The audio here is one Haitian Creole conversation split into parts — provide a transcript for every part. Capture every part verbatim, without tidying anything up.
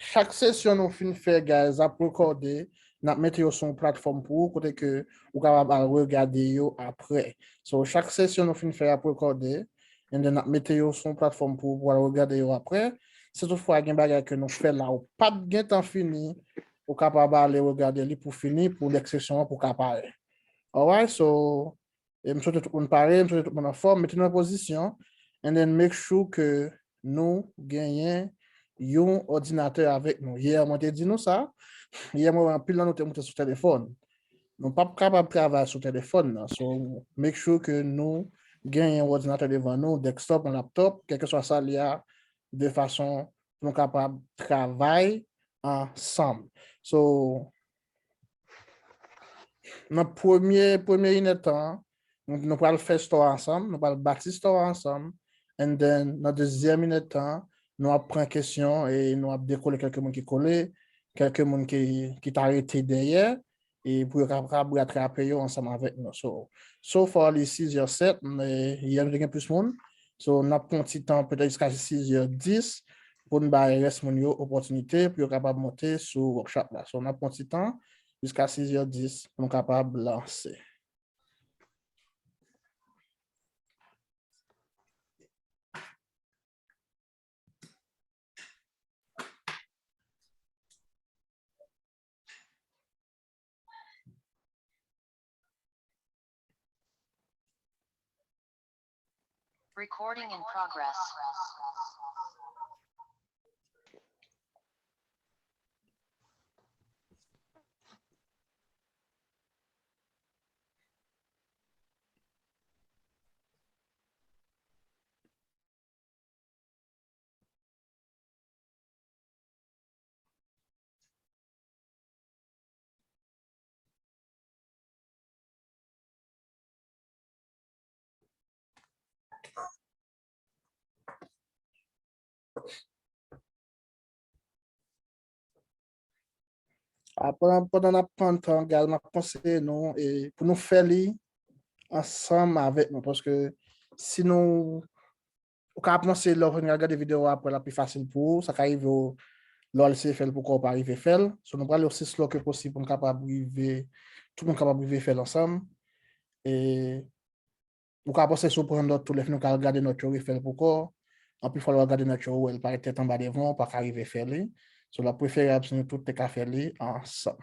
Chak sesyon nou fin fè, guys, ap rekòde, n ap mete yo sou yon platfòm pou ou, kote ke ou kapab al regade yo apre. So, chak sesyon nou fin fè ap rekòde, and then n ap mete yo sou yon platfòm pou ou, pou al regade yo apre. Si toutfwa gen bagay ke nou fè la, ou pa t gentan fini, ou kapab ale regade li pou fini, pou leksyon an pou ka pare. Alright, so, e m swete tout moun pare, m swete tout moun anfòm, mete nou an pozisyon, and then make sure ke nou genyen yon òdinatè avèk nou. Yè, mwen te di nou sa, yè, mwen wè anpil nan nou te moute sou telefòn. Nou p ap kapab travay sou telefòn nan, so make sure ke nou genyen yon òdinatè devan nou, desktop, yon laptop, kèlkeswa sa li a, de fason pou nou kapab travay ansanm. So, nan premye, premye inèdtan, nou, nou pral fè store ansanm, nou pral bati store ansanm, and then nan dezyèm inèdtan, nou ap pran kesyon e nou ap dekole kèlke moun ki kole, kèlke moun ki, ki ta rete dèyè, e pou yo kapab ratrape yo ansanm avèk nou. So, so far li sizè sèt, men yè nou te gen plis moun. So, n ap pran ti tan, petèt jiska sizè dis, pou n bay rès moun yo opòtinite pou yo kapab monte sou workshop la. So, n ap pran ti tan jiska sizè dis pou nou kapab lanse. Recording in progress. A, pandan, pandan n ap pran tan, guys, m ap konseye nou, e, pou nou fè li ansanm avèk nou, paske si nou, ou ka panse lè w fin gade videyo a apre, l ap pi fasil pou ou, sa ka rive w, lè w al eseye fè l pou kò w, ou pa rive fè l. So, nou prale osi slow ke posib pou n kapab rive, tout moun kapab rive fè l ansanm. E, ou ka panse si w pran nòt tou, lè fini w ka al gade nòt yo, refè l pou kò w. Anpil fwa, lè w al gade nòt yo, ou wè l parèt tèt anba devan w, ou pa ka rive fè li. So, l ap preferab si nou tout te ka fè li ansanm.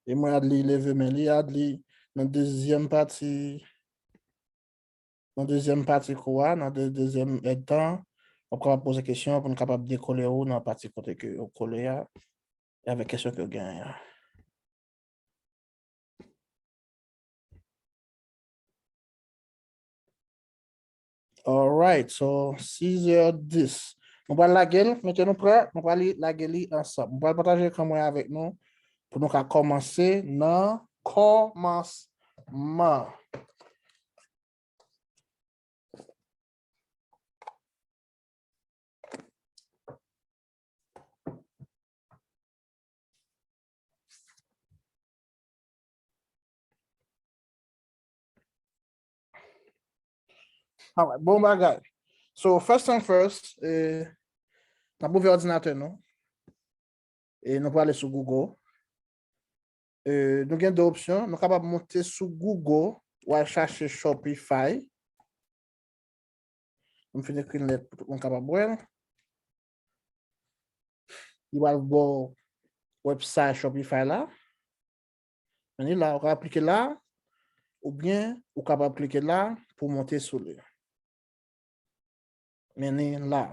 E mwen, Adli leve men li, Adli nan dezyèm pati, nan dezyèm pati kou a, nan de-, dezyèm èdtan, w ap kapab poze kesyon pou n kapab dekole ou nan pati kote ke ou kole a, e avèk kesyon ke w genyen an. Alright, so, sizè dis. Nou pral lage l, mete nou prè, nou pral li, lage li ansanm. Nou pral pataje ekran mwen avèk nou pou nou ka kòmanse nan kòmansman. Alright, bon bagay. So, first thing first, eh, n ap ouvè òdinatè nou. E nou prale sou Google. Eh, nou gen de opsyon. Nou kapab monte sou Google, w al chache Shopify. M fin ekri l nèt pou tout moun kapab wè l. Li pral ba w website Shopify la. Men li la, ou kapab klike la, oubyen ou kapab klike la pou w monte sou li. Men li la.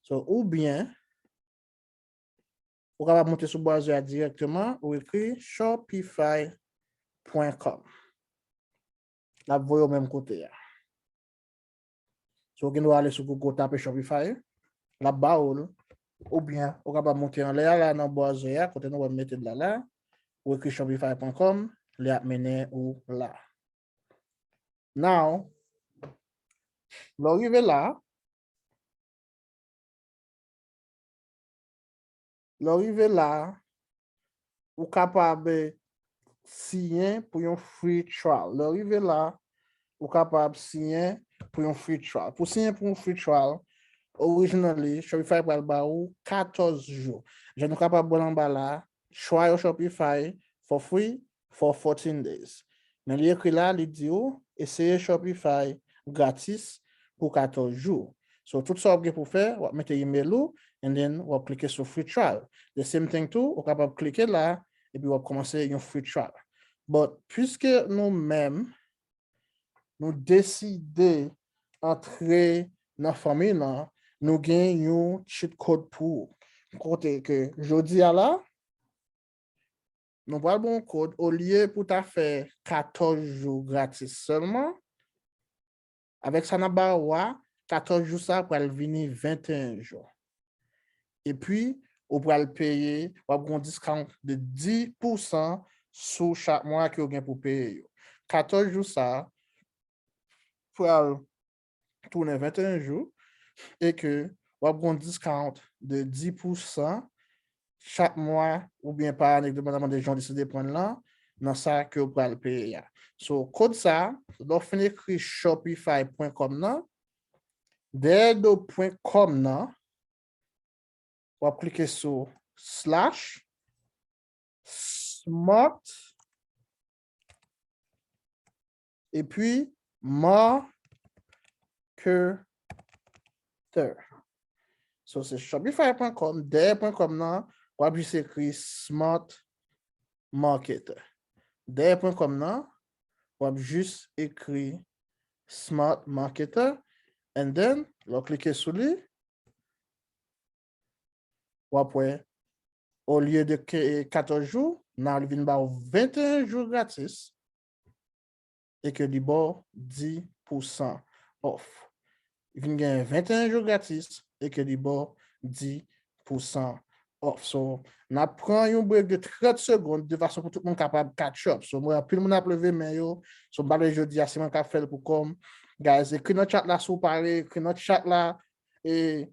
So, oubyen, ou kapab monte sou bwazè a dirèkteman, ou ekri shopify pwen kòm. L ap voye w menm kote a. So, ou gen dwa ale sou Google, tape Shopify, l ap ba ou l. Oubyen, ou kapab monte anlè a la nan bwazè a, kote nou wè m mete l la la, ou ekri shopify pwen kòm, li ap mennen ou la. Now, lè w rive la, Lè w rive la, ou kapab siyen pou yon free trial. Lè w rive la, ou kapab siyen pou yon free trial. Pou siyen pou yon free trial, originally, Shopify pral ba ou katòz jou. Jan nou kapab wè l anba la, try your Shopify for free for fourteen days. Men li ekri la, li di ou, eseye Shopify gratis pou katòz jou. So, tout sa w ap gen pou fè, w ap mete email ou, and then w ap klike sou free trial. The same thing too, ou kapab klike la, epi w ap kòmanse yon free trial. But, piske nou menm, nou deside antre nan fanmi lan, nou gen yon cheat code pou ou. Kote ke jodi a la, nou pral ba w yon kod, olye pou ta fè katòz jou gratis sèlman, avèk sa n ap ba ou a, katòz jou sa pral vini venteyen jou. Epi, ou pral peye, w ap gen yon discount de dis pousan sou chak mwa ke w gen pou peye yo. Katòz jou sa pral tounen venteyen jou, e ke w ap gen yon discount de dis pousan chak mwa oubyen pa ane, depandaman de jan w deside pran l lan, nan sa ke w pral peye a. So, kod sa, lè w fin ekri shopify pwen kòm nan, dèyè do pwen kòm nan, w ap klike sou slash smart epi marketer. So, se shopify pwen kòm, dèyè pwen kòm nan, w ap jis ekri smart marketer. Dèyè pwen kòm nan, w ap jis ekri smart marketer, and then, lè w klike sou li, w ap wè, olye de ke-, katòz jou, nan li vin ba w venteyen jou gratis, e ke li ba w dis pousan off. Li vin gen venteyen jou gratis, e ke li ba w dis pousan off. So, n ap pran yon break de trant segonn, de fason pou tout moun kapab catch up. So, mwen, anpil moun ap leve men yo. So, m pa vle jodi a, se mwen k ap fè l pou kò m. Guys, ekri nan chat la si w pare, ekri nan chat la. E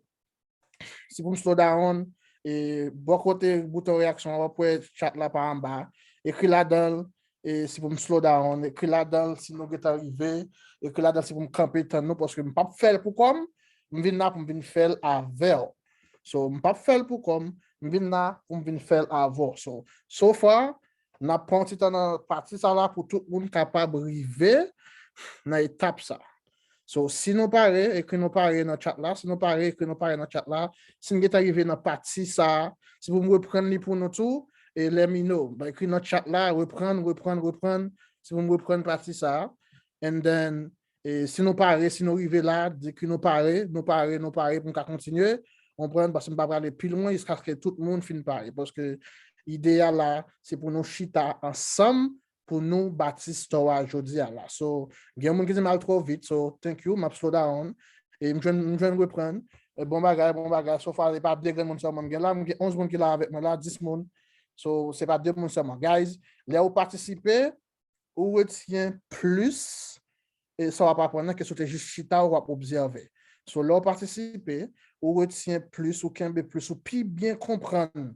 si pou m slow down, e bò kote bouton reyaksyon an, w ap wè chat la pa anba. Ekri ladan l, e si pou m slow down, ekri ladan l si nou gentan rive, ekri ladan l si pou m kanpe tann nou, paske m p ap fè l pou kò m, m vin la pou m vin fè l avè w. So, m p ap fè l pou kò m, m vin la pou m vin fè l avè w. So, so far, n ap pran yon ti tan nan pati sa la pou tout moun kapab rive nan etap sa. So, si nou pare, ekri nou pare nan chat la. Si nou pare, ekri nou pare nan chat la. Si n gentan rive nan pati sa, si pou m reprann li pou nou tou, e let me know. Ban ekri nan chat la, reprann, reprann, reprann. Si pou m reprann pati sa. And then, e si nou pare, si nou rive la, di ke nou pare, nou pare, nou pare pou n ka kontinye. Konprann, paske m pa prale pi lwen jiskaske tout moun fin pare. Paske ide a la, se pou nou chita ansanm pou nou bati store a jodi a la. So, gen moun ki di m al twò vit, so thank you, m ap slow down. E m jwenn, m jwenn reprann. E bon bagay, bon bagay. So far, se pa de grenn moun sèlman m gen la, m gen onz moun ki la avèk mwen la, dis moun. So, se pa de moun sèlman. Guys, lè ou patisipe, ou retyen plis e sa w ap aprann nan ke si w te jis chita, w ap obsève. So, lè w patisipe, ou retyen plis, ou kenbe plis, ou pi byen konprann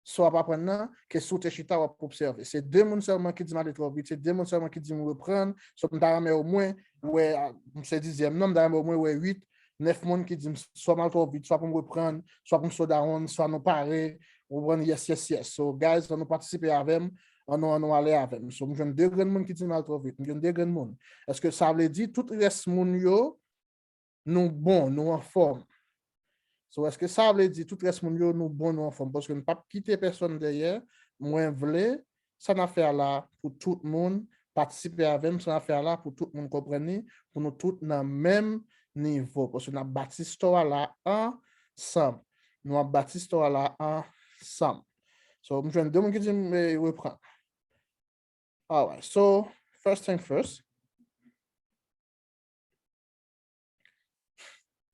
sa w ap aprann nan, ke si w te chita, w ap obsève. Se de moun sèlman ki di m ale twò vit, se de moun sèlman ki di m reprann, so m ta renmen omwen wè, a, m se dizyèm nan, m ta renmen omwen wè uit, nèf moun ki di m swa m al twò vit, swa pou m reprann, swa pou m slow down, swa nou pare, ou konprann, yes, yes, yes. So, guys, ann nou patisipe avè m, ann nou, ann nou ale avè m. So, m jwenn de grenn moun ki di m al twò vit, m jwenn de grenn moun. Èske sa vle di tout rès moun yo, nou bon, nou anfòm? So, èske sa vle di tout rès moun yo, nou bon, nou anfòm? Paske m p ap kite pèsonn dèyè, mwen vle, sa n ap fè a la pou tout moun patisipe avè m, sa n ap fè a la pou tout moun konprann li, pou nou tout nan menm nivo. Paske n ap bati store a la ansanm. Nou ap bati store a la ansanm. So, m jwenn de moun ki di m, eh, reprann. Alright, so, first thing first.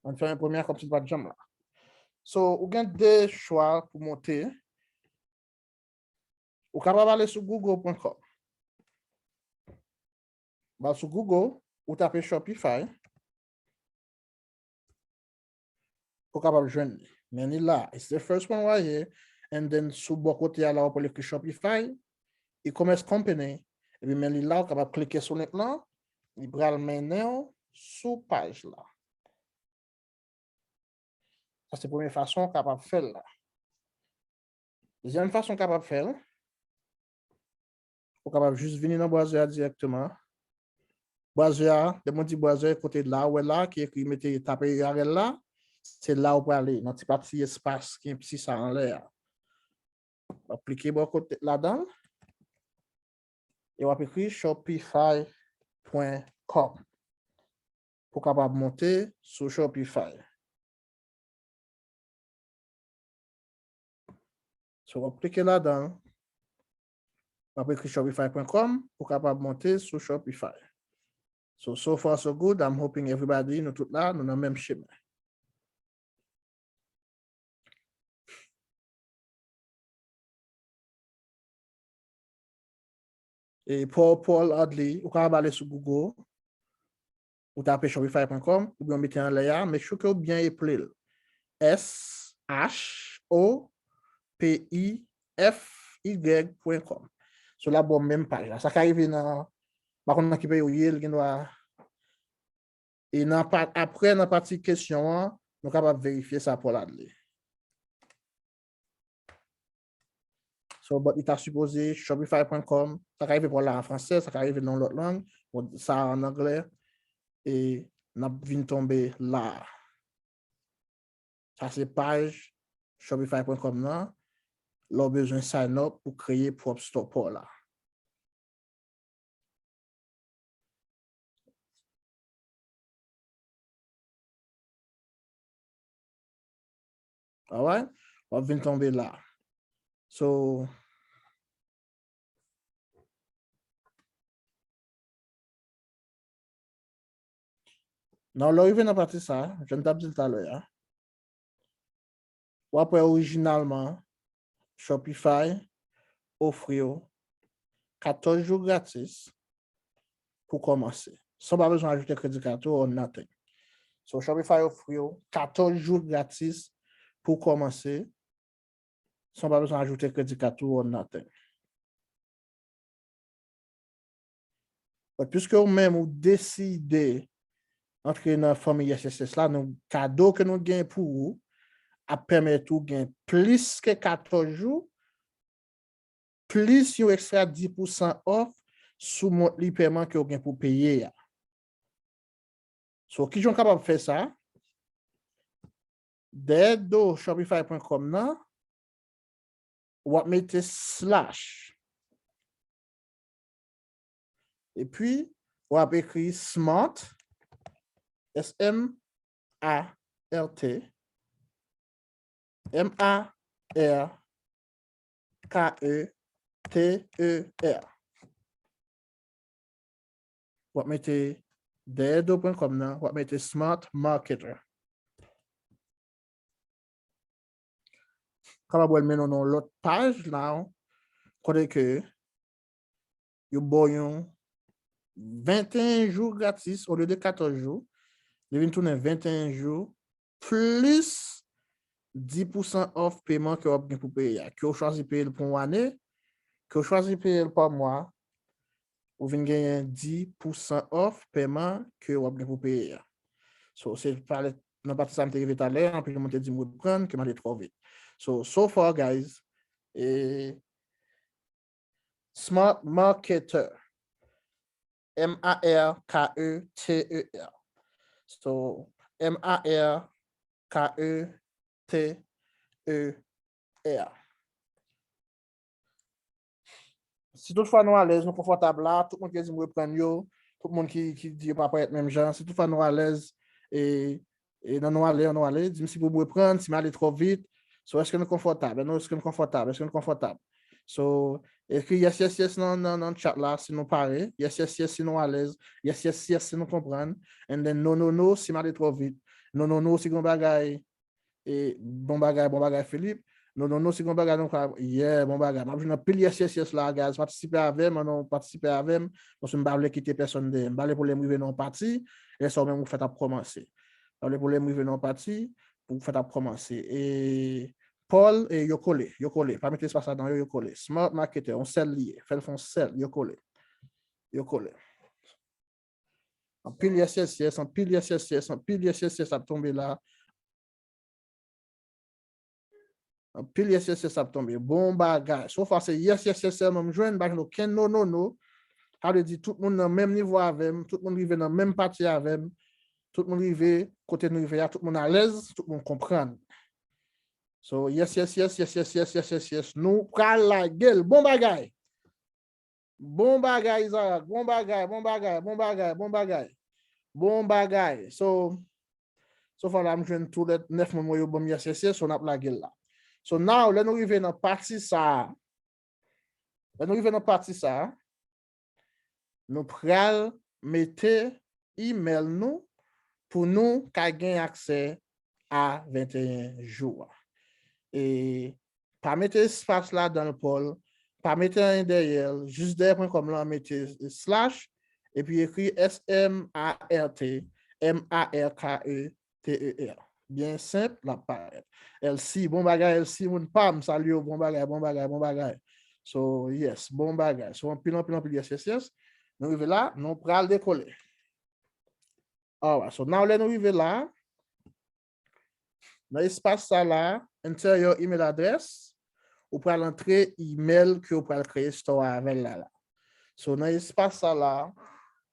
Ann fè yon premye kòmsi l pa t janm la. So, ou gen de chwa pou monte. Ou kapab ale sou google pwen kòm. Ba sou Google, ou tape Shopify. pou w kapab jwenn li. Men li la, it's the first one right here. And then sou bò kote a la, w ap wè l ekri Shopify, e-commerce company, epi men li la, w kapab klike sou link lan, li pral mennen w sou paj la. Sa se premye fason w kapab fè l la. Dezyèm fason w kapab fè l, ou kapab jis vini nan bwazè a dirèkteman. Bwazè a, lè mwen di bwazè, kote la, ou wè la, ki ekri mete tape U R L la, se la ou prale, nan ti pati espas ki gen pti sa anlè a. W ap klike bò kote ladan l, e w ap ekri shopify pwen com pou w kapab monte sou Shopify. So, w ap klike ladan l, w ap ekri shopify pwen com pou w kapab monte sou Shopify. So, so far so good, I'm hoping everybody, nou tout la, nou nan menm chemen. E Paul, Paul Adley, ou kapab ale sou Google, ou tape shopify pwen com, oubyen w mete anlè a, make sure ke w byen eple l. S H O P I F Y pwen com. So l ap ba w menm paj la. Sa ka rive nan, pa konn nan ki peyi w ye, l gen dwa. E nan pa, apre, nan pati kesyon an, nou kapab verifye sa Paul Adley. So, but li ta sipoze shopify pwen com, sa ka rive pou la an fransè, sa ka rive nan lòt lang, bon, sa an anglè, e n ap vin tonbe la. Sa se paj shopify pwen com nan, lè w bezwen sign up pou kreye pwòp store pa w la. Alright? W ap vin tonbe la. So, nan lè w rive nan pati sa, jan m t ap di l talè a, w ap wè orijinalman Shopify ofri w katòz jou gratis pou kòmanse, san w pa bezwen ajoute kredi kat ou or nothing. So, Shopify ofri w katòz jou gratis pou kòmanse, san w pa bezwen ajoute kredi kat ou or nothing. But piske ou menm ou deside antre nan fanmi S S S la, nou, kado ke nou gen pou ou ap pèmèt ou gen plis ke katòz jou, plis yon ekstra dis pousan off sou monthly pèman ke w gen pou peye a. So, kijan w kapab fè sa? Dèyè do shopify pwen com nan, w ap mete slash. Epi, w ap ekri smart, S M A R T, M A R K E T E R. W ap mete dèyè do pwen kòm nan, w ap mete Smart Marketer. Kapab wè l mennen w nan yon lòt paj la, kote ke yo ba w yon venteyen jou gratis olye de katòz jou. Li vin tounen venteyen jou plis dis pousan off peman ke w ap gen pou peye a. Ke w chwazi peye l pou yon ane, ke w chwazi peye l pa mwa, ou vin genyen dis pousan off peman ke w ap gen pou peye a. So, se pale nan pati sa m te rive talè, anpil moun te di m reprann, ke m ale twò vit. So, so far, guys, e, Smart Marketer. M A R K E T E R. So, M A R K E T E R. Si toutfwa nou alèz, nou konfòtab la, tout moun ki di m reprann yo, tout moun ki, ki di yo pa parèt menm jan, si toutfwa nou alèz, e, e nan nou ale, an nou ale, di m si pou m reprann, si m ale twò vit. So, èske nou konfòtab? Èske nou konfòtab? Èske nou konfòtab? So, ekri yes, yes, yes nan, nan, nan chat la, si nou pare. Yes, yes, yes, si nou alèz. Yes, yes, yes, si nou konprann. And then, no, no, no, si m ale twò vit. No, no, no, si gen bagay, e, bon bagay, bon bagay, Philippe. No, no, no, si gen bagay, nou ka, yeah, bon bagay. M ap jwenn anpil yes, yes, yes la, guys. Patisipe avè m, non, patisipe avè m. Paske m pa vle kite pèsonn dèyè. M pa vle pwoblèm rive nan yon pati, lè sa ou menm ou fèt ap kòmanse. M pa vle pwoblèm rive nan yon pati, Ou fèt ap kòmanse. E Paul, e yo kole, yo kole. Pa mete espas ladan yo, yo kole. Smart Marketer, yon sèl li ye. Fè l fè yon sèl, yo kole. Yo kole. Anpil yes, yes, yes, anpil yes, yes, yes, anpil yes, yes, yes ap tonbe la. Anpil yes, yes, yes ap tonbe. Bon bagay. So far se yes, yes, yes sèlman m jwenn, m pa jwenn okenn no, no, no. Sa vle di tout moun nan menm nivo avè m, tout moun rive nan menm pati avè m, tout moun rive kote nou rive a, tout moun alèz, tout moun konprann. So, yes, yes, yes. Nou pral lage l. Bon bagay. Bon bagay, Isaac. Bon bagay, bon bagay, bon bagay, bon bagay. Bon bagay. So, so far la, m jwenn tou lè nèf moun mwen yo ban m yes, yes, yes, so n ap lage l la. So, now, lè nou rive nan pati sa a, lè nou rive nan pati sa a, nou pral mete email nou pou nou ka gen aksè a venteyen jou a. E pa mete espas ladan l, Paul, pa mete anyen dèyè l, jis dèyè pwen kòm lan mete slash, epi ekri S M A R T, M A R K E T E R. Byen senp, l ap parèt. L C, bon bagay, L C, moun pa m, salye w, bon bagay, bon bagay, bon bagay. So, yes, bon bagay. So, anpil, anpil, anpil, yes, yes, yes. Nou rive la, nou pral dekole. Alright, so now lè nou rive la, nan espas sa la, enter your email address, ou pral antre email ke ou pral kreye store avè l la la. So, nan espas sa la,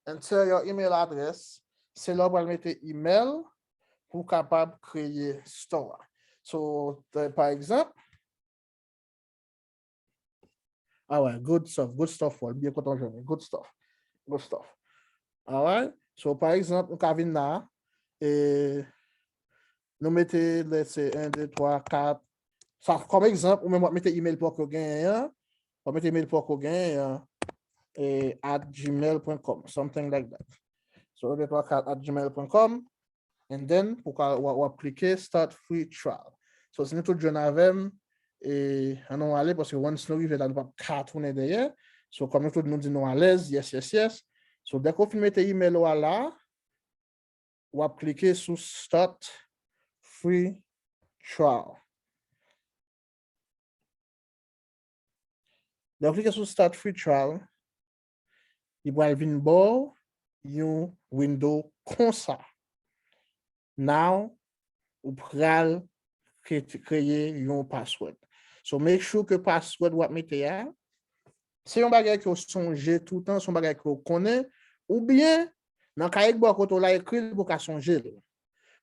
enter your email address, se la ou pral mete email pou w kapab kreye store a. So, pa egzanp, Alright, good stuff, good stuff, Paul. Byen kontan jwenn. Good stuff. Good stuff. Alright. So, pa egzanp, nou ka vin la, e nou mete, let's say, en, de, twa, kat. Sa, kòm egzanp, ou menm w ap mete email pòk ou genyen an, w ap mete email pòk ou genyen an, e at gmail point com, something like that. So, en, de, twa, kat at gmail point com. And then, pou ka, w ap klike Start Free Trial. So, si nou tout jwenn avè m, e ann nou ale, paske once nou rive la, nou p ap ka tounen dèyè. So, kòm nou tout nou di nou alèz, yes, yes, yes. So, dèke w fin mete email ou a la, w ap klike sou Start Free Trial. Lè w klike sou Start Free Trial, li pral vin ba w yon window konsa. Now, ou pral kre-, kreye yon password. So, make sure ke password w ap mete a, se yon bagay ke w sonje toutan, se yon bagay ke w konnen, oubyen nan kayèk bò kote w la, ekri l pou w ka sonje l.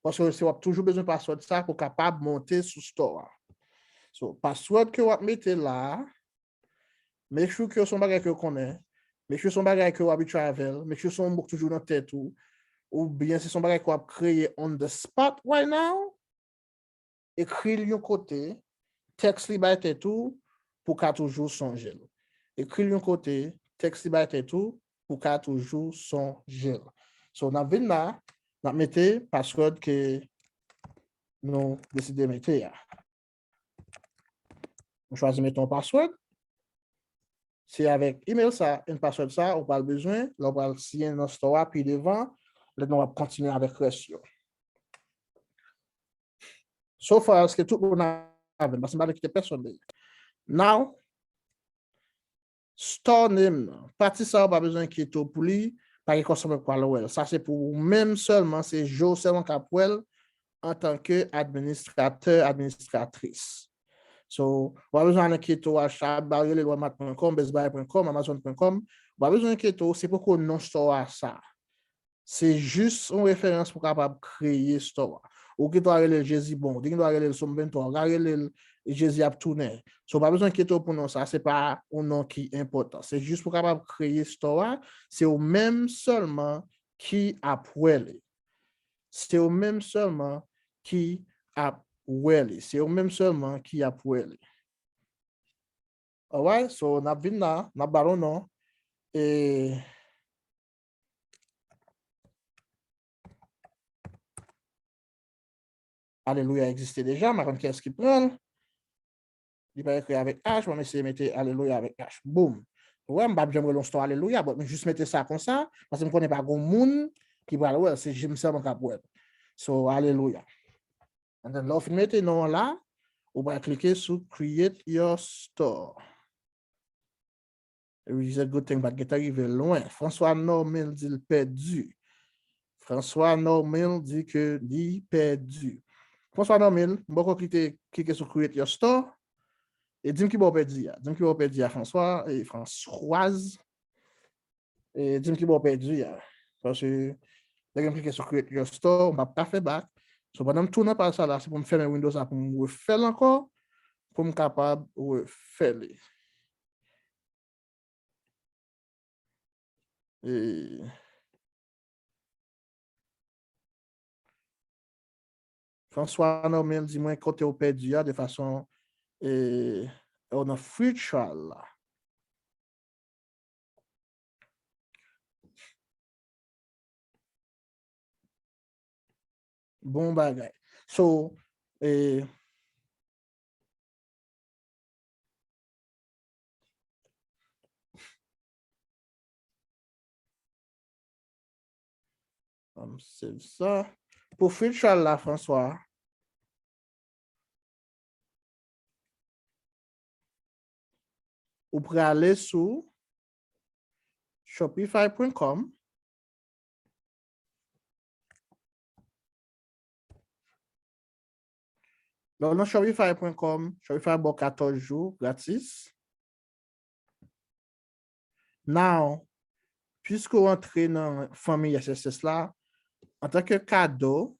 Paske se w ap toujou bezwen password sa pou w kapab monte sou store a. So, password ke w ap mete la, make sure ke se yon bagay ke w konnen, make sure se yon bagay ke w abitye avè l, make sure se yon mo k toujou nan tèt ou, oubyen si se yon bagay ke w ap kreye on the spot right now, ekri l yon kote, tèks li bay tèt ou, pou w ka toujou sonje l. Ekri l yon kote, tèks li bay tèt ou, pou w ka toujou sonje l. So, n ap vin la, n ap mete password ke nou deside mete a. Nou chwazi mete yon password. Se avèk email sa, and password sa, ou pral bezwen, lè w pral siyen nan store a pi devan, lè nou ap kontinye avèk rès yo. So far, èske tout moun avè m? Paske m pa vle kite pèsonn dèyè. Now, store name nan. Pati sa, ou pa bezwen enkyete w pou li, pa gen kòb sèlman k pral wè l. Sa se pou ou menm sèlman, se je w sèlman k ap wè l antanke administratè, administratris. So, ou pa bezwen al enkyete w, al rele l walmart point com, best buy point com, amazon point com. Ou pa bezwen enkyete w, se poko non store a sa. Se jis yon referans pou w kapab kreye store a. Ou gen dwa rele l Jezi Bon, ou gen dwa rele l Sòm venntwa, ou ka rele l Jezi ap tounen. So, ou pa bezwen enkyete w pou non sa, se pa yon non ki enpòtan. Se jis pou w kapab kreye store a, se ou menm sèlman ki ap wè li. Se ou menm sèlman ki ap wè li. Se ou menm sèlman ki ap wè li. Alright, so n ap vin la, n ap ba l yon non. E Alelouya egziste deja, m pa konn kiyès ki pran l. Li pa ekri avèk H, mwen eseye mete Alelouya avèk H. Boom. Ou wè, m p ap janm rele yon store Alelouya, but m jis mete sa konsa, paske m konnen pa gon moun ki pral wè l, se je m sèlman k ap wè l. So, Alelouya. And then, lè w fin mete non an la, ou pral klike sou Create Your Store. Which is a good thing, pa t gentan rive lwen. François Normil di l pèdi. François Normil di ke li pèdi. François Normil, m poko klike, klike sou Create Your Store. E di m ki bò w pèdi a. Di m ki bò w pèdi a, François, e Françoise. E di m ki bò w pèdi a. Paske, lè m klike sou Create Your Store, m p ap ka fè back. So, pandan m tounen paj sa la, se pou m fèmen Windows la, pou m refè l ankò, pou m kapab refè li. E François Normil di mwen kote w pèdi a de fason, e, ou nan free trial la. Bon bagay. So, e, Ann save sa. Pou free trial la, François, ou prale sou shopify pwen kòm. Lè w nan shopify pwen kòm, Shopify ba w katòz jou gratis. Now, piske w antre nan fanmi S S S la, antanke kado,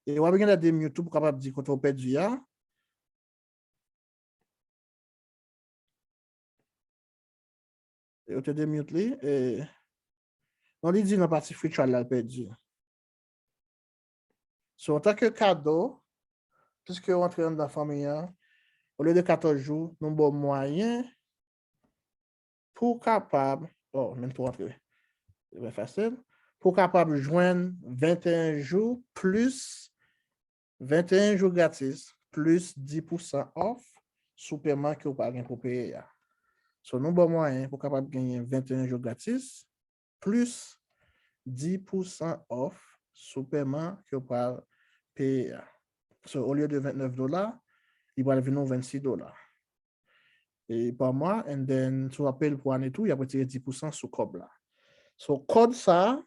e w ap gen lè demute tou pou w kapab di kote w pèdi a. Yo te demute li, e, non, li di nan pati free trial la l pèdi. So, antanke kado, piske w antre anndan fanmi an, olye de katòz jou, nou ba w mwayen pou w kapab, oh, menm tou antre. Se byen fasil. Pou w kapab jwenn venteyen jou plis venteyen jou gratis plis dis pousan off sou peman ke w pral gen pou peye a. So, nou ba w mwayen pou w kapab genyen venteyen jou gratis plis dis pousan off sou peman ke w pral peye a. So, olye de vennèf dola, li pral vin yon vennsis dola. E pa mwa, and then, si w ap peye l pou ane tou, y ap retire dis pousan sou kòb la. So, kòd sa,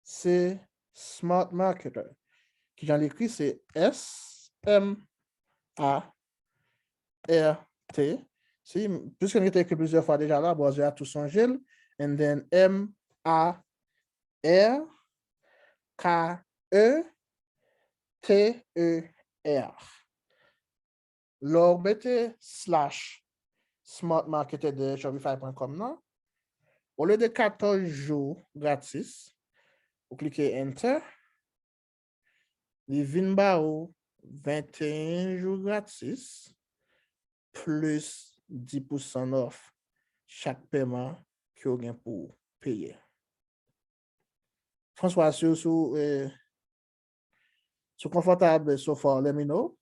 se Smart Marketer. Kijan li ekri? Se S M A R T. Si, piske nou te ekri plizyè fwa deja la, browser a tou sonje l. And then M A R K E T E R. Lè w mete slash Smart Marketer dèyè shopify pwen kòm nan, olye de katòz jou gratis, ou klike enter, li vin ba ou venteyen jou gratis, plis dis pousan off chak peman ke w gen pou peye. François, si w, si w, eh, si w konfòtab so far, let me know.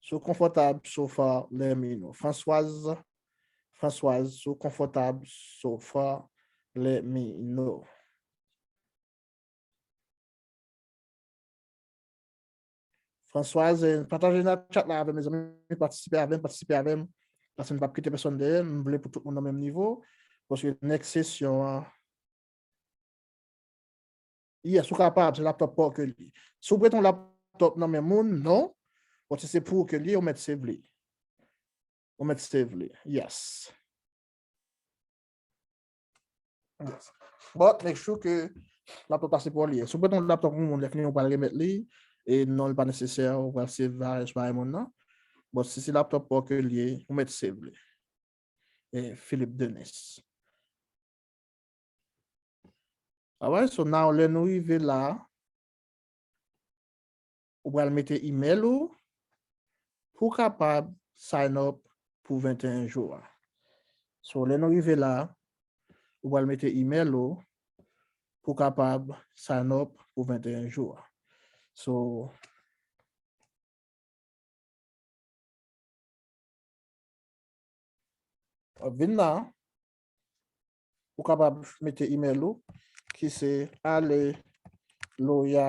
Si w konfòtab so far, let me know. Françoise, Françoise, si w konfòtab so far, let me know. Françoise, eh, pataje nan chat la avè m, mezanmi, patisipe avè m, patisipe avè m. Paske m p ap kite pèsonn dèyè, m vle pou tout moun nan menm nivo. Paske next session an, yes, ou kapab, se laptop pa w ke li ye. Si w prete yon laptop nan men moun, non. But si se pou ou ke li ye, ou mèt save li. Ou mèt save li. Yes. Yes. But make sure ke laptop la se pa w li ye. Si w prete yon laptop pou moun, lè fini ou pral remèt li, e non, li pa nesesè, ou pral save virus bay moun nan. But si se laptop pa w ke li ye, ou mèt save li. E Philippe Denis. Alright, so now lè nou rive la, ou pral mete email ou pou w kapab sign up pou venteyen jou a. So, lè nou rive la, ou pral mete email ou pou w kapab sign up pou venteyen jou a. So, w ap vin la, ou kapab mete email ou, ki se aleloya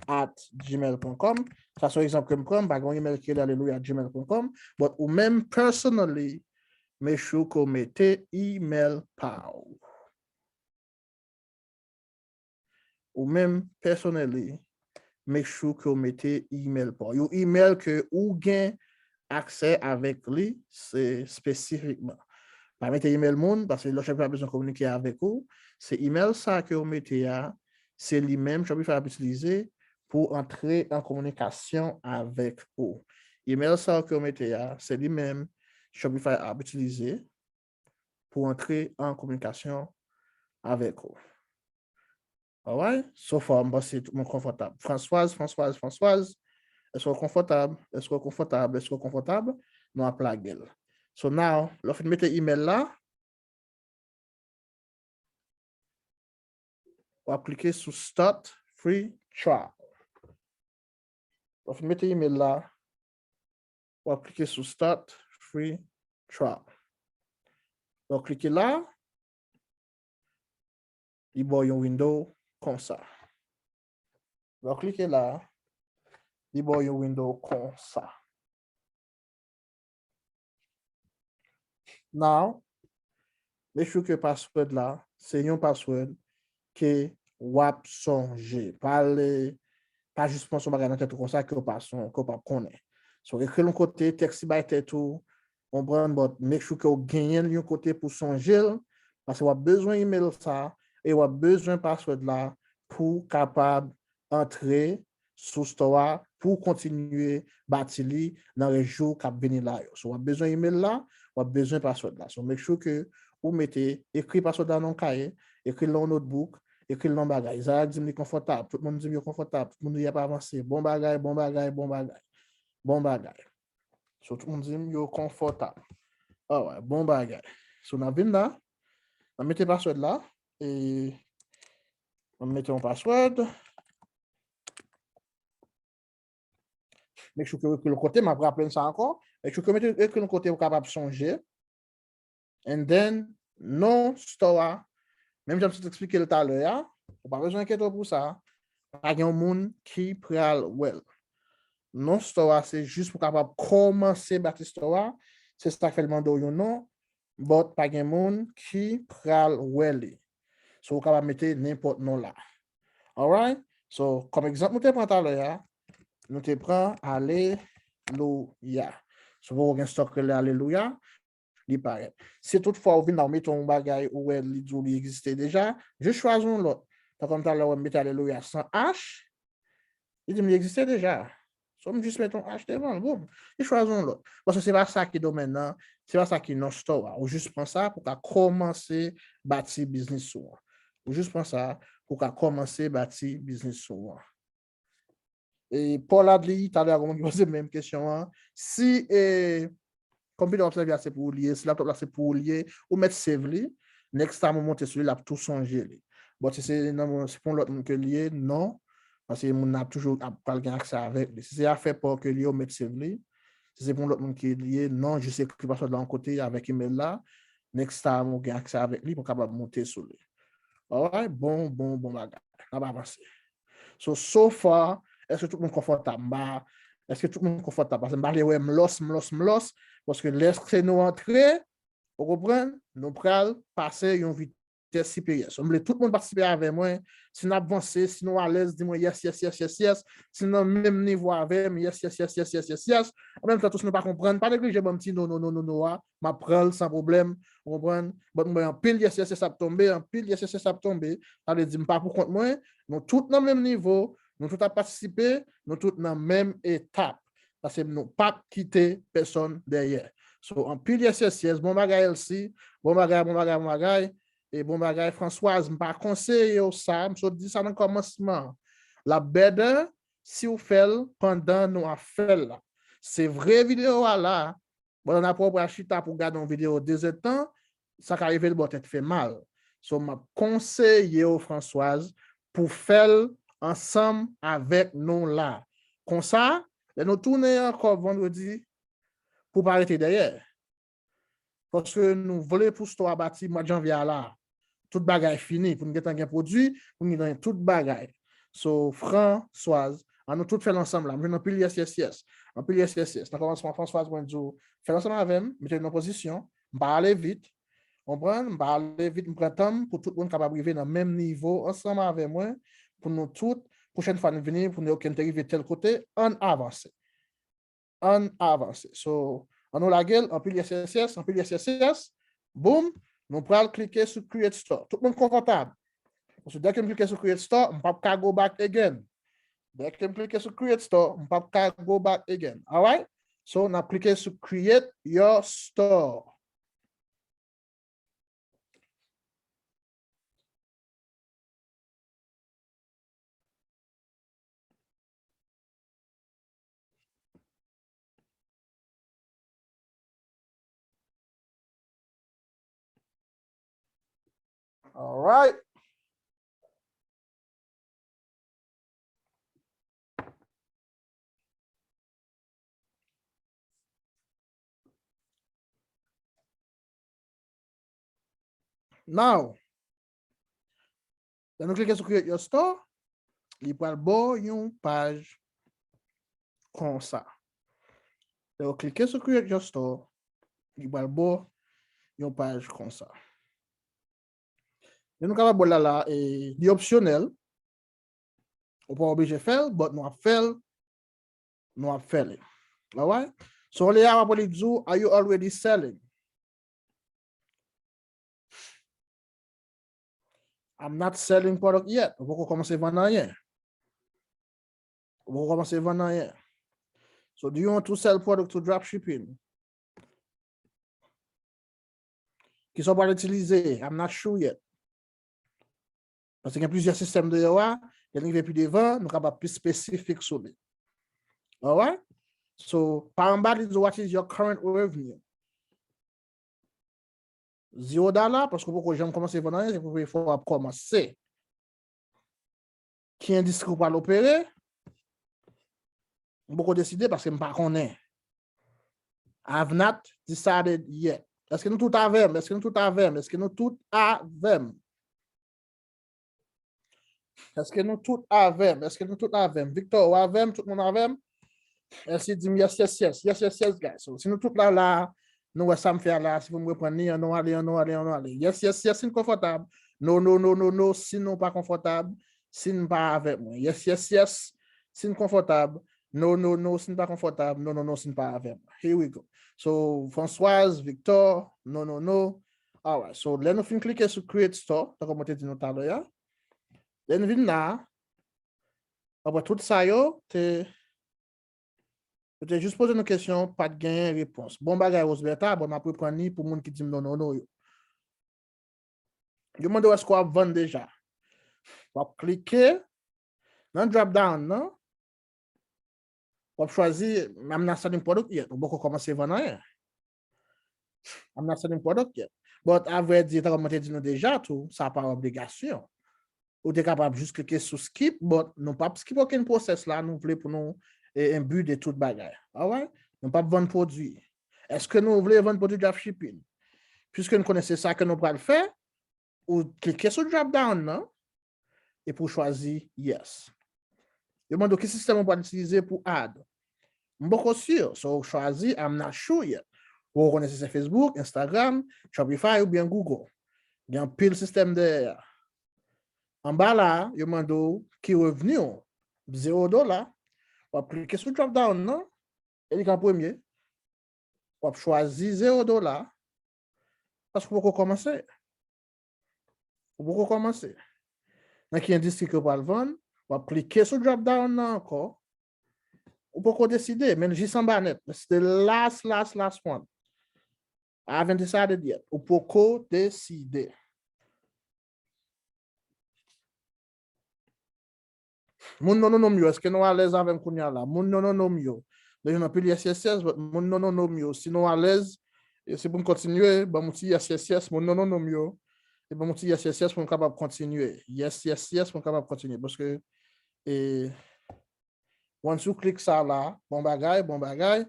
at gmail dot com. Sa se yon egzanp ke m pran, m pa gen yon email ki rele alelouya at gmail dot com, but ou menm personally, make sure ke w mete email pa w. Ou menm personally, make sure ke w mete email pa w. Yon email ke ou gen aksè avèk li, se espesifikman. Pa mete email moun, paske lòt Shopify bezwen kominike avèk ou. Se email sa ke w mete a, se li menm Shopify ap itilize pou antre an kominikasyon avèk ou. Email sa ke w mete a, se li menm Shopify ap itilize pou antre an kominikasyon avèk ou. Alright? So far, m panse tout moun konfòtab. Françoise, Françoise, Françoise, èske w konfòtab? Èske w konfòtab? Èske w konfòtab? Nou ap lage l. So now, lè w fin mete email la, w ap klike sou Start Free Trial. Lè w fin mete email la, w ap klike sou Start Free Trial. Lè w klike la, li ba w yon window konsa. Lè w klike la, li ba w yon window konsa. Now, make sure ke password la, se yon password ke w ap sonje. Pa le, pa jis panse yon bagay nan tèt ou konsa ke w pa son, ke w p ap konnen. So, ekri l yon kote, text li bay tèt ou, konprann, but make sure ke w genyen l yon kote pou sonje l, paske w ap bezwen email sa, e w ap bezwen password la pou kapab antre sou store a pou w kontinye bati li nan rès jou k ap vini la yo. So, w ap bezwen email la, w ap bezwen password la. So, make sure ke ou mete, ekri password la nan yon kaye, ekri l nan yon notebook, ekri l nan yon bagay. Zara di m li konfòtab, tout moun di m yo konfòtab, tout moun di y ap avanse. Bon bagay, bon bagay, bon bagay. Bon bagay. So, tout moun di m yo konfòtab. Alright, bon bagay. So, n ap vin la, n ap mete password la, e n ap mete yon password. Make sure ke w ekri l kote, m ap raple n sa ankò. Make sure ke w mete, ekri l kote ou kapab sonje. And then, non store a, menm jan m sot eksplike l talè a, ou pa bezwen enkyete w pou sa, pa gen yon moun ki pral wè l. Non store a, se jis pou kapab kòmanse bati store a, se sa k fè l mande w yon non, but pa gen moun ki pral wè li. So, ou kapab mete nenpòt non la. Alright? So, kòm egzanp nou te pran talè a, nou te pran alelouya. So, pou w gen stock rele alelouya, li parèt. Si toutfwa ou vin la, ou mete yon bagay, ou wè li di w li egziste deja, jis chwazi yon lòt. Tankou m talè, ou wè m mete alelouya san H, li di m li egziste deja. So, m jis mete yon H devan l, boum. Li chwazi yon lòt. Paske se pa sa ki domèn nan, se pa sa ki non store a. Ou jis pran sa pou ka kòmanse bati biznis ou an. Ou jis pran sa pou ka kòmanse bati biznis ou an. E Paul Adli, talè a, gen moun ki poze menm kesyon an. Si, e, konpitè w ap sèvi a se pou ou li ye, si laptop la se pou ou li ye, ou mèt save li, next time ou monte sou li, l ap tou sonje li. But si se nan, se pou yon lòt moun ke li ye, non, paske moun nan ap toujou ap pral gen aksè avèk li. Si se afè pa w ke li ye, ou mèt save li. Si se pou yon lòt moun ke li ye, non, jis ekri password la yon kote avèk email la, next time ou gen aksè avèk li pou w kapab monte sou li. Alright, bon, bon, bon bagay. N ap avanse. So, so far, èske tout moun konfòtab? M pa, èske tout moun konfòtab? Paske m pa vle wè m lòs, m lòs, m lòs, paske lè se nou antre, ou konprann, nou pral pase yon vitès siperyè. So, m vle tout moun patisipe avè mwen. Si n ap vanse, si nou alèz, di mwen yes, yes, yes, yes, yes. Si n nan menm nivo avè m, yes, yes, yes, yes, yes, yes, yes. An menm tan tou, si nou pa konprann, pa neglije ban m ti no, no, no, no, no a. M ap pran l san pwoblèm. Ou konprann? But m wè anpil yes, yes, yes ap tonbe, anpil yes, yes, yes ap tonbe. Sa vle di m pa pou kont mwen. Nou tout nan menm nivo, nou tout ap patisipe, nou tout nan menm etap. Paske nou p ap kite pèsonn dèyè. So, anpil yes, yes, yes. Bon bagay, Elsie. Bon bagay, bon bagay, bon bagay. E bon bagay, Françoise. M pa konseye w sa. M sot di sa nan kòmansman. L ap better si w fè l pandan nou ap fè l la. Se vre videyo a la, pandan n ap wè w pral chita pou w gade yon videyo de zèdtan, sa ka rive l ba w tèt fè mal. So, m ap konseye w, Françoise, pou fè l ansanm avèk nou la. Konsa, lè nou tounen ankò vandredi, pou w pa rete dèyè. Paske nou vle pou store a bati mwa janvye a la. Tout bagay fini, pou n gentan gen pwodui, pou n gentan gen tout bagay. So, Françoise, ann nou tout fè l ansanm la. M jwenn anpil yes, yes, yes. Anpil yes, yes, yes. Nan kòmansman, Françoise, mwen di w, fè l ansanm avè m, mete l nan pozisyon, m pa ale vit. Konprann? M pa ale vit, m pran tan m pou tout moun kapab rive nan menm nivo ansanm avè mwen, pou nou tout, pwochèn fwa n vini, pou nou, ok, n te rive tèl kote, ann avanse. Ann avanse. So, ann nou lage l, anpil yes, yes, yes, anpil yes, yes, yes. Boom, nou pral klike sou Create Store. Tout moun konfòtab. Paske dèke m klike sou Create Store, m p ap ka go back again. Dèke m klike sou Create Store, m p ap ka go back again. Alright? So, n ap klike sou Create Your Store. Alright. Now, lè nou klike sou Create Your Store, li pral ba w yon paj konsa. Lè w klike sou Create Your Store, li pral ba w yon paj konsa. Men nou kapab wè l la, la, e, li opsyonèl. Ou pa oblije fè l, but nou ap fè l. Nou ap fè l. Alright? So, lè a w ap li di w, are you already selling? I'm not selling product yet. Ou poko kòmanse vann anyen. Ou poko kòmanse vann anyen. So, do you want to sell product to drop shipping? Kisa w pral itilize? I'm not sure yet. Paske gen plizyè sistèm deyò a, lè n rive pi devan, nou kapab pi espesifik sou li. Alright? So, pa anba li di, what is your current revenue? Zewo dala, paske w poko janm kòmanse vann anyen, se premye fwa w ap kòmanse. Ki endistri w pral opere? M poko deside paske m pa konnen. I've not decided yet. Èske nou tout avè m? Èske nou tout avè m? Èske nou tout avè m? Èske nou tout avè m? Èske nou tout avè m? Victor, ou avè m? Tout moun avè m? Èske di m yes, yes, yes. Yes, yes, yes, guys. So, si nou tout la, la, nou wè sa m fè a la, si pou m reprann li, ann nou ale, ann nou ale, ann nou ale. Yes, yes, yes, si n konfòtab. No, no, no, no, no, si nou pa konfòtab, si n pa avè mwen. Yes, yes, yes, si n konfòtab. No, no, no, si n pa konfòtab. No, no, no, si n pa avè mwen. Here we go. So, Françoise, Victor, no, no, no. Alright, so lè nou fin klike sou Create Store, tankou mwen te di nou talè a, lè n vin la, apre tout sa yo, te, yo te jis poze nou kesyon, pa t genyen repons. Bon bagay, Roseberta, bon, m ap reprann li pou moun ki di m non, non, non yo. Yo mande w èske w ap vann deja. W ap klike nan drop down nan, w ap chwazi, I'm not selling product yet. Ou poko kòmanse vann anyen. I'm not selling product yet. But, a vrè di, tankou mwen te di nou deja tou, sa pa obligasyon. Ou te kapab jis klike sou skip, but nou p ap skip okenn pwosès la, nou vle pou nou, e, imbi de tout bagay. Alright? Nou p ap vann pwodui. Èske nou vle vann pwodui dropshipping? Piske nou konnen se sa ke nou pral fè, ou klike sou drop down nan, epi w chwazi yes. Yo mande w ki sistèm ou pral itilize pou ad. M poko si, so w chwazi I'm not sure yet. Ou konnen si se Facebook, Instagram, Shopify oubyen Google. Gen anpil sistèm dèyè a. Anba la, yo mande w ki revni w, zewo dola. W ap klike sou drop down nan, e li k an premye. W ap chwazi zewo dola, paske w poko kòmanse. Ou poko kòmanse. Nan ki endistri ke w pral vann, w ap klike sou drop down nan ankò. Ou poko deside, men l jis anba nèt. It's the last, last, last one. I haven't decided yet. Ou poko deside. Moun non non non m yo, èske nou alèz avè m kounye a la? Moun non non non m yo. Deja nan pil yes, yes, yes, but moun non non non m yo. Si nou alèz, e se pou m kontinye, ban m yon ti yes, yes, yes, moun non non non m yo. E ban m yon ti yes, yes, yes pou m kapab kontinye. Yes, yes, yes pou m kapab kontinye. Paske, e, once ou klik sa la, bon bagay, bon bagay.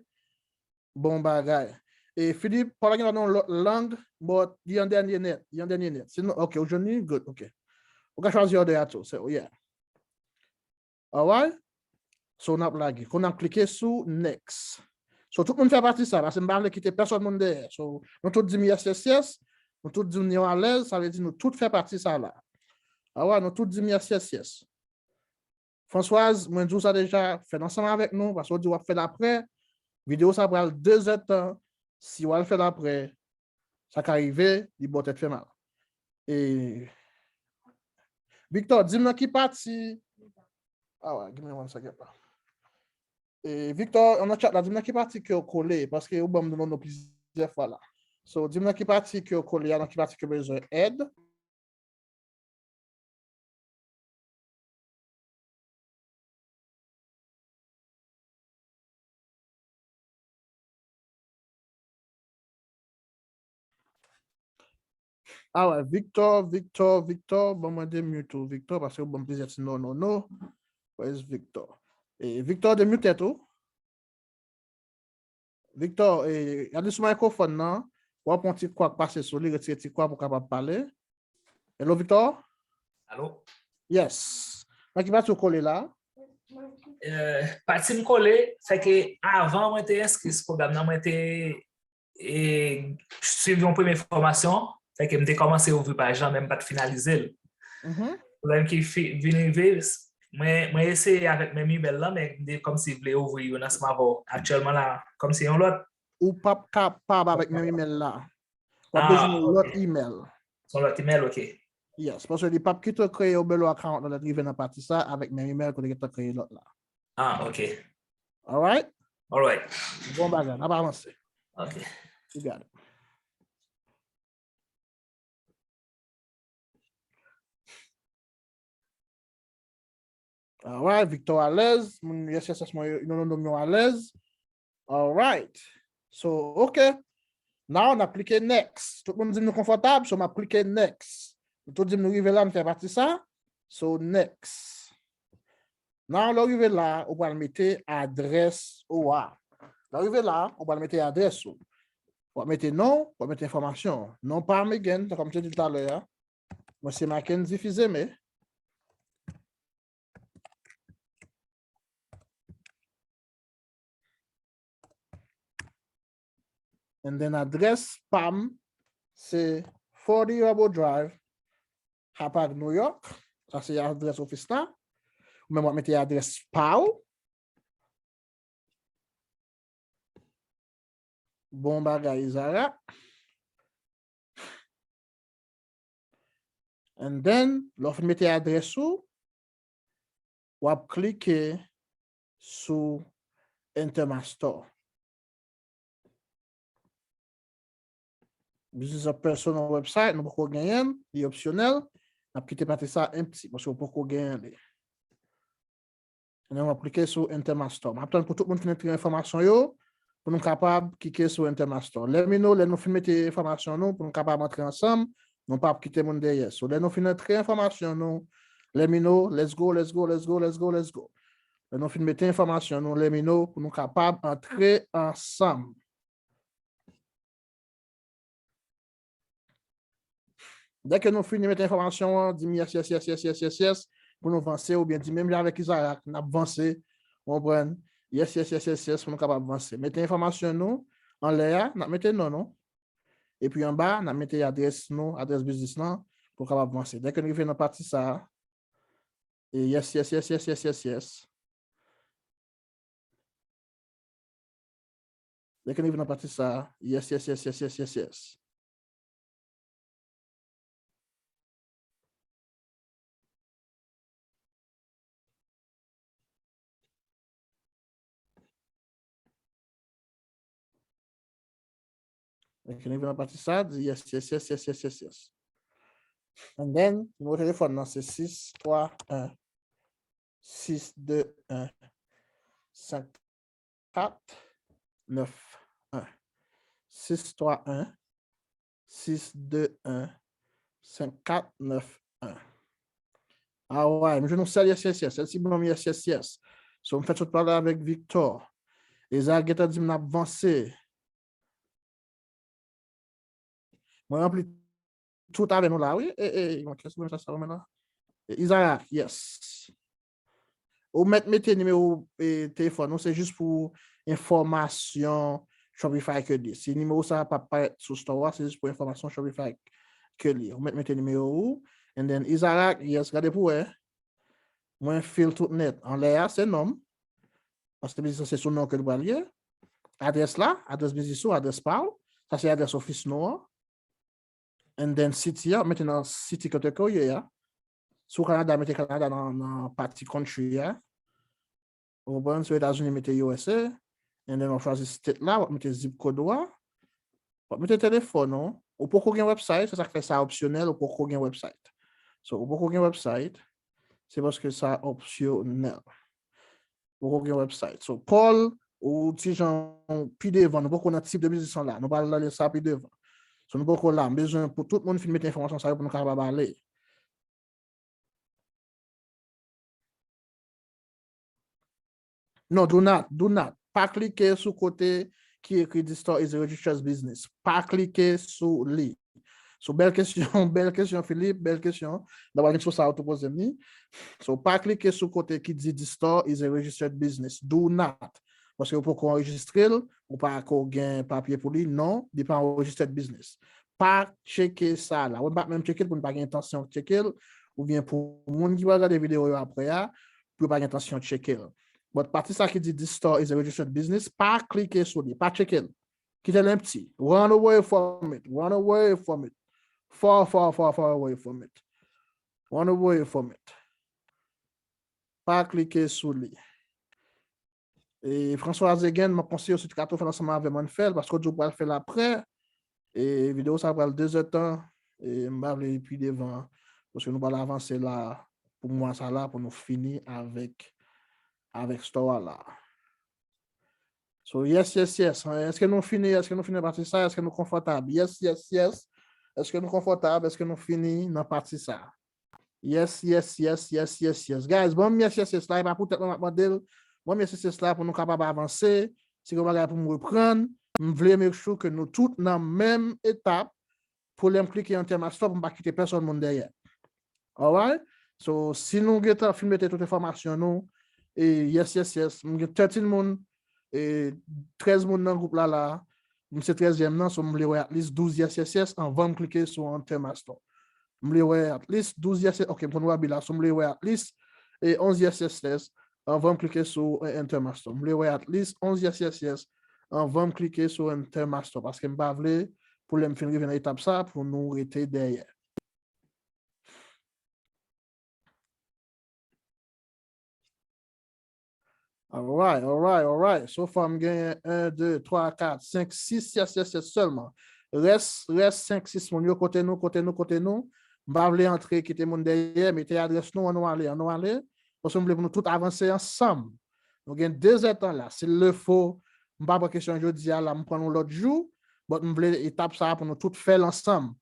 Bon bagay. E Philippe, pa gen nan yon lòt lang, but li an dènye nèt, li an dènye nèt. Sinon, ok, ou jwenn li, good, ok. Ou ka chwazi òdè a tou, se, oh yeah. Alright? So, n ap lage. Kounye a n ap klike sou next. So, tout moun fè pati sa, paske m pa vle kite pèsòn moun dèyè. So, nou tout di m yes, yes, yes. Nou tout di m nou alèz, sa vle di nou tout fè pati sa la. Alright, nou tout di m yes, yes, yes. Françoise, mwen di w sa deja, fè l ansanm avèk nou, paske w di w ap fè l aprè. Videyo sa pral de zèdtan. Si w al fè l aprè, sa ka rive, li ba w tèt fè mal. E, Victor, di m nan ki pati. Ah ouais, give me one second. E, Victor, nan chat la, di m nan ki pati ke w kole, paske ou ban m non non plizyè fwa la. So, di m nan ki pati ke w kole a, nan ki pati ke w bezwen èd. Ah ouais, Victor, Victor, Victor, ban mwen demute ou, Victor, paske ou ban m plizyè ti non, non, non. Where is Victor? E Victor, demute tèt ou. Victor, e, gade sou mikrofòn nan, w ap wè yon ti kwa k pase sou li, retire ti kwa pou w kapab pale. Hello, Victor? Alo? Yes. Nan ki pati w kole la? Eh, pati m kole, se ke avan mwen te enskri sou pwogram nan, mwen te, e, swiv yon premye fòmasyon, se ke m te kòmanse ouvri paj lan, men m pa t finalize l. Mhm. Pwoblèm ki fi- vin rive, mwen, mwen eseye avèk menm imèl lan, men m te kòmsi vle ouvri youn ansanm avè w. Aktyèlman la, kòmsi yon lòt. Ou p ap kapab avèk menm imèl la. W ap bezwen yon lòt imèl. Se yon lòt imèl, ok. Yes, paske li p ap kite w kreye yon Belo account nan lè t rive nan pati sa avèk menm imèl ke w te gentan kreye lòt la. Ah, ok. Alright? Alright. Bon bagay, n ap avanse. Ok. You got it. Alright, Victor alèz, moun yes, yes, yes, mwen yo, non, non, non, yo alèz. Alright. So, ok. Now, n ap klike next. Tout moun di m nou konfòtab, so m ap klike next. Nou tout di m nou rive la, nou fè pati sa. So, next. Now, lè w rive la, ou pral mete adrès ou a. Lè w rive la, ou pral mete adrès ou. W ap mete non, w ap mete enfòmasyon. Non pa m again, tankou m te di l talè a. Mwen se Mackendy Fils-Aimé. And then adrès pa m se forty Arbor Drive, Hapag, New York. Sa se adrès ofis la. Ou menm w ap mete adrès pa w. Bon bagay, Isaac. And then, lè w fin mete adrès ou, w ap klike sou Enter My Store. This is a personal website, nou poko genyen l, li opsyonèl. N ap kite pati sa empty, paske w poko genyen li. Kounye a w ap klike sou Enter My Store. M ap tann pou tout moun fin antre enfòmasyon yo, pou nou kapab klike sou Enter My Store. Let me know, lè nou fin mete enfòmasyon nou, pou nou kapab antre ansanm, nou p ap kite moun dèyè. So, lè nou fin antre enfòmasyon nou, let me know, let's go, let's go, let's go, let's go, let's go. Lè nou fin mete enfòmasyon nou, let me know, pou nou kapab antre ansanm. Dèke nou fini mete enfòmasyon an, di m yes, yes, yes, yes, yes, yes, yes, pou nou vanse, oubyen di menm jan avèk Isaac, n ap vanse, w konprann? Yes, yes, yes, yes, yes, pou nou kapab vanse. Mete enfòmasyon nou anlè a, n ap mete non nou. Epi anba, n ap mete adrès nou, adrès biznis lan, pou nou kapab vanse. Dèke nou rive nan pati sa a, e yes, yes, yes, yes, yes, yes, yes. Dèke nou rive nan pati sa a, yes, yes, yes, yes, yes, yes, yes. Dèke nou rive nan pati sa a, di yes, yes, yes, yes, yes, yes, yes. And then, nimewo telefòn nan se sis twa en, sis de en, senk kat nèf en. Sis twa en, sis de en, senk kat nèf en. Alright, m jwenn yon sèl yes, yes, yes. Sèl ti ban m yes, yes, yes. So, m fèk sot pale avèk Victor. Eza gentan di m n ap vanse. Mwen ranpli tout avè nou la, wi. E, e, mwen, kiyès ki mwen sa, sa mwen la? E, Isaac, yes. Ou mèt mete nimewo, e, telefòn ou, se jis pou enfòmasyon Shopify ke li ye. Si nimewo sa pa parèt sou store a, se jis pou enfòmasyon Shopify ke li ye. Ou mèt mete nimewo ou, and then Isaac, yes, gade pou wè. Mwen fill tout nèt. Anlè a, se non m. Paske biznis lan se sou non ke l pral ye. Adrès la, adrès biznis ou, adrès pa w. Sa se adrès ofis nou an. And then city a, mete nan city kote ke w ye a. Si w Kanada, mete Kanada nan, nan pati country a. Ou konprann? Si w Etazini, mete U S A. And then w ap chwazi state la, w ap mete zip code ou a. W ap mete telefòn ou. Ou poko gen website, se sa k fè sa opsyonèl, ou poko gen website. So, ou poko gen website, se paske sa opsyonèl. Ou poko gen website. So, Paul, ou ti jan pi devan, nou poko nan tip de biznis lan la. Nou pral rale sa pi devan. So, nou poko la. M bezwen pou tout moun fin mete enfòmasyon sa yo pou nou kapab ale. Non, do not, do not. Pa klike sou kote ki ekri This store is a registered business. Pa klike sou li. So, bèl kesyon, bèl kesyon, Philippe, bèl kesyon. N ap vin sou sa ou tou poze m li. So, pa klike sou kote ki di This store is a registered business. Do not. Paske ou poko anrejistre l, ou pako gen papye pou li, non, li pa yon registered business. Pa tcheke sa la. Ou pa menm tcheke l pou n pa gen entansyon tcheke l, oubyen pou moun ki va gade videyo yo apre a, pou yo pa gen entansyon tcheke l. But pati sa ki di This store is a registered business, pa klike sou li, pa tcheke l. Kite l empty. Run away from it. Run away from it. Far, far, far, far away from it. Run away from it. Pa klike sou li. E Françoise again, m ap konseye w si w te ka tou fè l ansanm avè m, ann fè l, paske w di w pral fè l aprè. E videyo sa pral de zè tan. E m pa vle pi devan, paske nou pral avanse la pou mwa sa la, pou nou fini avèk, avèk store a la. So, yes, yes, yes. Èske nou fini? Èske nou fini nan pati sa? Èske nou konfòtab? Yes, yes, yes. Èske nou konfòtab? Èske nou fini nan pati sa? Yes, yes, yes, yes, yes, yes. Guys, ban m yes, yes, yes la, e pa pou tèt mwen m ap mande l. Ban m yes, yes, yes la pou nou kapab avanse. Si gen bagay pou m reprann, m vle make sure ke nou tout nan menm etap pou lè m klike Enter Master pou m pa kite pèsonn moun dèyè. Alright? So, si nou gentan fin mete tout enfòmasyon nou, e yes, yes, yes, m gen thirteen moun, e trèz moun nan gwoup la la, m se trèzyèm nan, so m vle wè at least douz yes, yes, yes anvan m klike sou Enter Master. M vle wè at least douz yes, yes, ok, m konn wè Abi la, so m vle wè at least e onz yes, yes, yes anvan m klike sou e, Enter Master. M vle wè at least onz yes, yes, yes anvan m klike sou Enter Master, paske m pa vle pou lè m fin rive nan etap sa pou nou rete dèyè. Alright, alright, alright. So far, m genyen en, de, twa, kat, senk, sis yes, yes, yes sèlman. Rès, rès senk, sis moun yo, kote nou, kote nou, kote nou? M pa vle antre, kite moun dèyè, mete adrès nou, ann nou ale, ann nou ale. Paske m vle pou nou tout avanse ansanm. Nou gen de zè tan la. Si l le fo, m pa pran kesyon jodi a la, m pran l yon lòt jou. But m vle etap sa a pou nou tout fè l ansanm.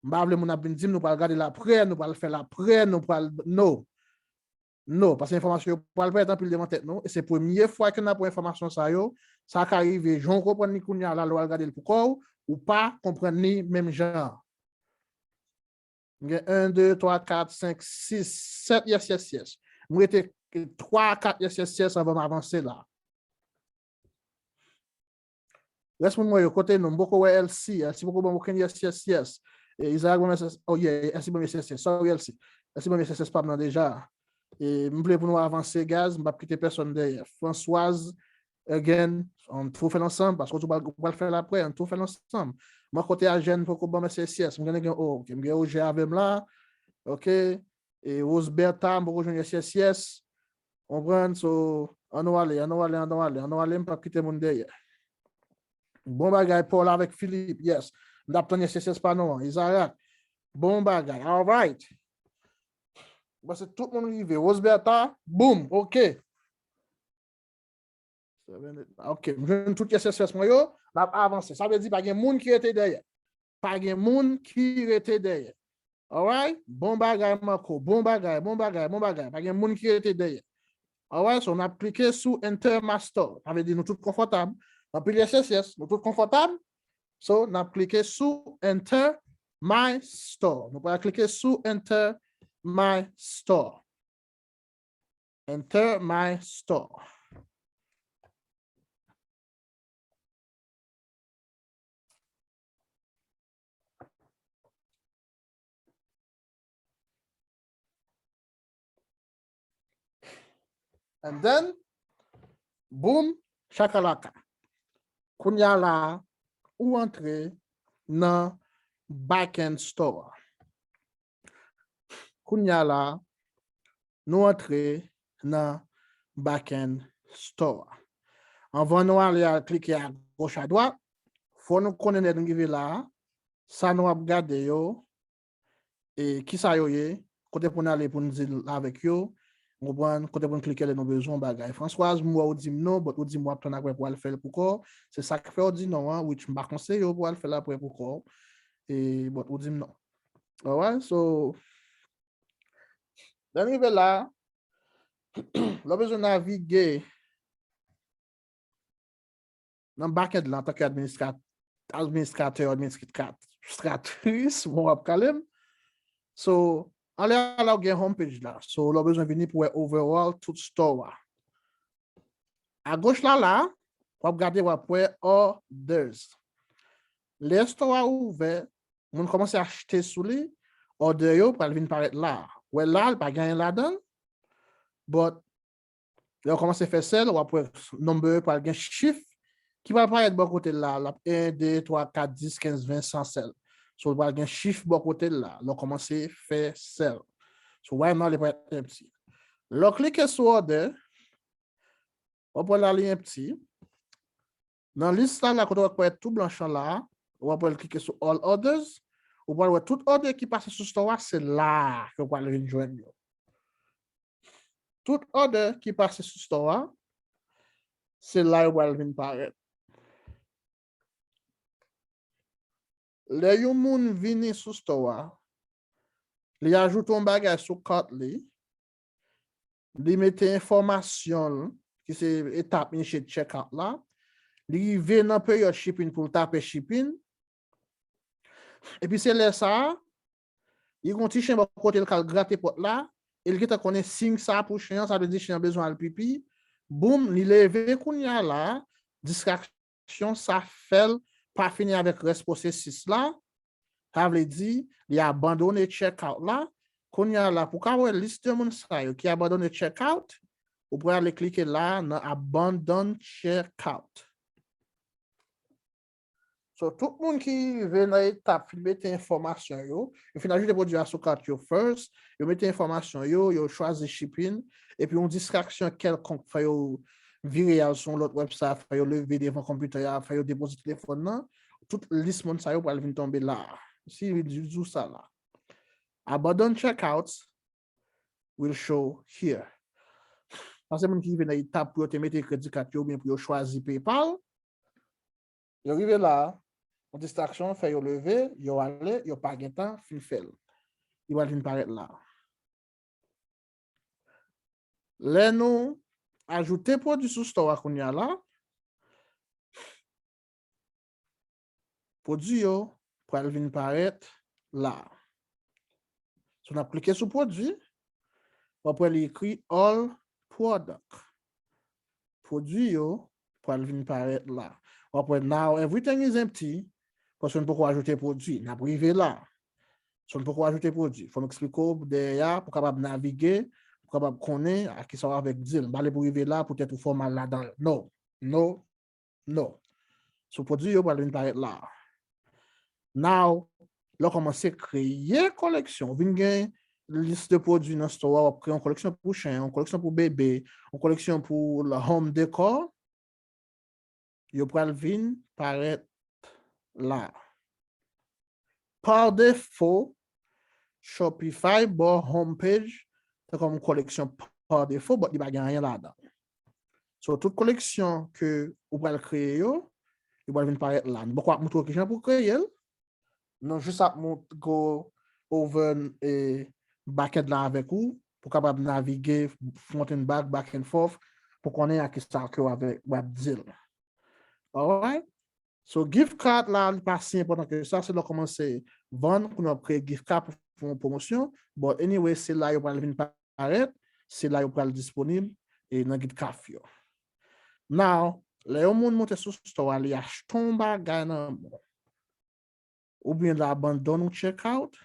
M pa vle moun ap vin di m nou pral gade l aprè, nou pral fè l aprè, nou pral, no. No, paske enfòmasyon yo pral parèt anpil devan tèt nou, e se premye fwa ke n ap wè enfòmasyon sa yo. Sa ka rive, jan w konprann li kounye a la, lè w al gade l pou kò w, ou pa konprann li menm jan an. M gen en, de, twa, kat, senk, sis, sèt yes, yes, yes. M rete twa, kat yes, yes, yes anvan m avanse la. Rès moun mwen yo, kote nou? M poko wè Elsie. Elsie poko ban m okenn yes, yes, yes. E Isaac ban m yes, yes, oh yeah, Elsie ban m yes, yes, yes. Sorry, Elsie. Elsie ban m yes, yes, yes pa m nan deja. E m vle pou nou avanse, guys. M p ap kite pèsonn dèyè. Françoise, again, ann tou fè l ansanm, paske ou pral, ou pral fè l aprè, ann tou fè l ansanm. Mwen kote a, Jèn poko ban m yes, yes, yes. M gen, gen, oh, ok, m gen Roger avè m la. Ok. E Rosebertha, m poko jwenn yes, yes, yes. Konprann? So, ann nou ale, ann nou ale, ann nou ale, ann nou ale, m p ap kite moun dèyè. Bon bagay, Paul avèk Philippe, yes. M t ap tann yes, yes, yes pa nou an. Isaac, bon bagay, alright. Mwen se tout moun rive. Rosebertha, boom, ok. Ok, m jwenn tout yes, yes, yes mwen yo, n ap avanse. Sa vle di pa gen moun ki rete dèyè. Pa gen moun ki rete dèyè. Alright? Bon bagay, Marco. Bon bagay, bon bagay, bon bagay. Pa gen moun ki rete dèyè. Alright? So, n ap klike sou Enter My Store. Sa vle di nou tout konfòtab. Anpil yes, yes, yes. Nou tout konfòtab. So, n ap klike sou Enter My Store. Nou pral klike sou Enter My Store. Enter my store. And then, boom, shakalaka. Kounye a la, ou antre nan backend store. Kounye a la, nou antre nan backend store. Anvan nou ale al klike a goch a dwat, fò nou konnen lè n rive la a, sa nou ap gade yo, e kisa yo ye, kote pou n ale pou n deal avèk yo, ou konprann, kote pou n klike lè nou bezwen yon bagay. Françoise, m wè ou di m non, but ou di m w ap tann apre pou w al fè l pou kò w. Se sa k fè w di non an, which m pa konseye w pou w al fè l apre pou kò w. E, but ou di m non. Alright, so, lè n rive la, lè w bezwen navige nan backend la antanke administra-, administratè, administratris, bon, w ap kale m. So, anlè a la, w gen homepage la. So, lè w bezwen vini pou wè overall tout store a. Agoch la, la, w ap gade, w ap wè orders. Lè store a ouvè, moun kòmanse achte sou li, order yo pral vin parèt la. Wè la, l pa gen anyen ladan l, but lè w kòmanse fè sell, w ap wè number yo pral gen chif ki pral parèt bò kote l la. L ap en, de, twa, kat, dis, kenz, ven, san sell. So, l pral gen chif bò kote l la. Lè w kòmanse fè sell. So, right now, li parèt empty. Lè w klike sou order, w ap wè la li empty. Nan lis la, la kote w ap wè tou blanch an la, w ap wè l klike sou all orders, ou pral wè tout order ki pase sou store a, se la a ke w pral vin jwenn yo. Tout order ki pase sou store a, se la yo pral vin parèt. Lè yon moun vini sou store a, li ajoute yon bagay sou cart li, li mete enfòmasyon l, ki se etap initiate checkout la, li rive nan peryòd shipping pou l tape shipping, epi se lè sa a, li gon ti chen bò kote l k al grate pòt la, e l gentan konnen siy sa a pou chen an, sa vle di chen an bezwen al pipi, boum, li leve kounye a la, distraksyon sa fè l pa fini avèk rès pwosesis la, sa vle di, li abandone checkout la. Kounye a la, pou w ka wè lis de moun sa yo ki abandone checkout, ou prale klike la nan abandon checkout. So, tout moun ki rive nan etap fin mete enfòmasyon yo, yo fin ajoute pwodui a sou kat yo first, yo mete enfòmasyon yo, yo chwazi shipping, epi yon distraksyon kèlkonk fè yo vire al sou yon lòt website, fè yo leve devan konpitè a, fè yo depoze telefòn nan, tout lis moun sa yo pral vin tonbe la. Si li di w sa la. Abandon checkouts will show here. Sa se moun ki rive nan etap pou yo te mete kredi kat yo oubyen pou yo chwazi PayPal. Yo rive la, yon distraksyon fè yo leve, yo ale, yo pa gentan fin fè l. Li pral vin parèt la. Lè nou ajoute pwodui sou store a kounye a la, pwodui yo pral vin parèt la. So, n ap klike sou pwodui, w ap wè li ekri all product. Pwodui yo pral vin parèt la. W ap wè now everything is empty, paske n poko ajoute pwodui. N ap rive la. So, n poko ajoute pwodui. Fò m eksplike w dèyè a pou w kapab navige, pou w kapab konnen a kisa w avèk deal. M pale pou rive la, poutèt ou fè w mal ladan l. No, no, no. So, pwodui yo pral vin parèt la. Now, lè w kòmanse kreye koleksyon, w vin gen lis de pwodui nan store a, w ap kreye yon koleksyon pou chen, yon koleksyon pou bebe, yon koleksyon pou la home decor, yo pral vin parèt la. Pa defo, Shopify ba w homepage, se kòm koleksyon pa defo, but li pa gen anyen ladan. So, tout koleksyon ke ou pral kreye yo, yo pral vin parèt la. Nou poko ap moutre w kijan pou w kreye l. Nou jis ap mont-, go over, eh, backend la avèk ou, pou kapab navige front and back, back and forth, pou konnen a kisa ke w avè-, w ap deal. Alright? So, gift card la, li pa si enpòtan ke sa, se lè w kòmanse vann, kounye a w ap kreye gift card pou fè yon pwomosyon. But anyway, se la yo pral vin parèt. se la yo pral disponib e nan gid kaf yo. Now, lè yon moun monte sou store a, li achte yon bagay nan men w, oubyen l abandone yon checkout,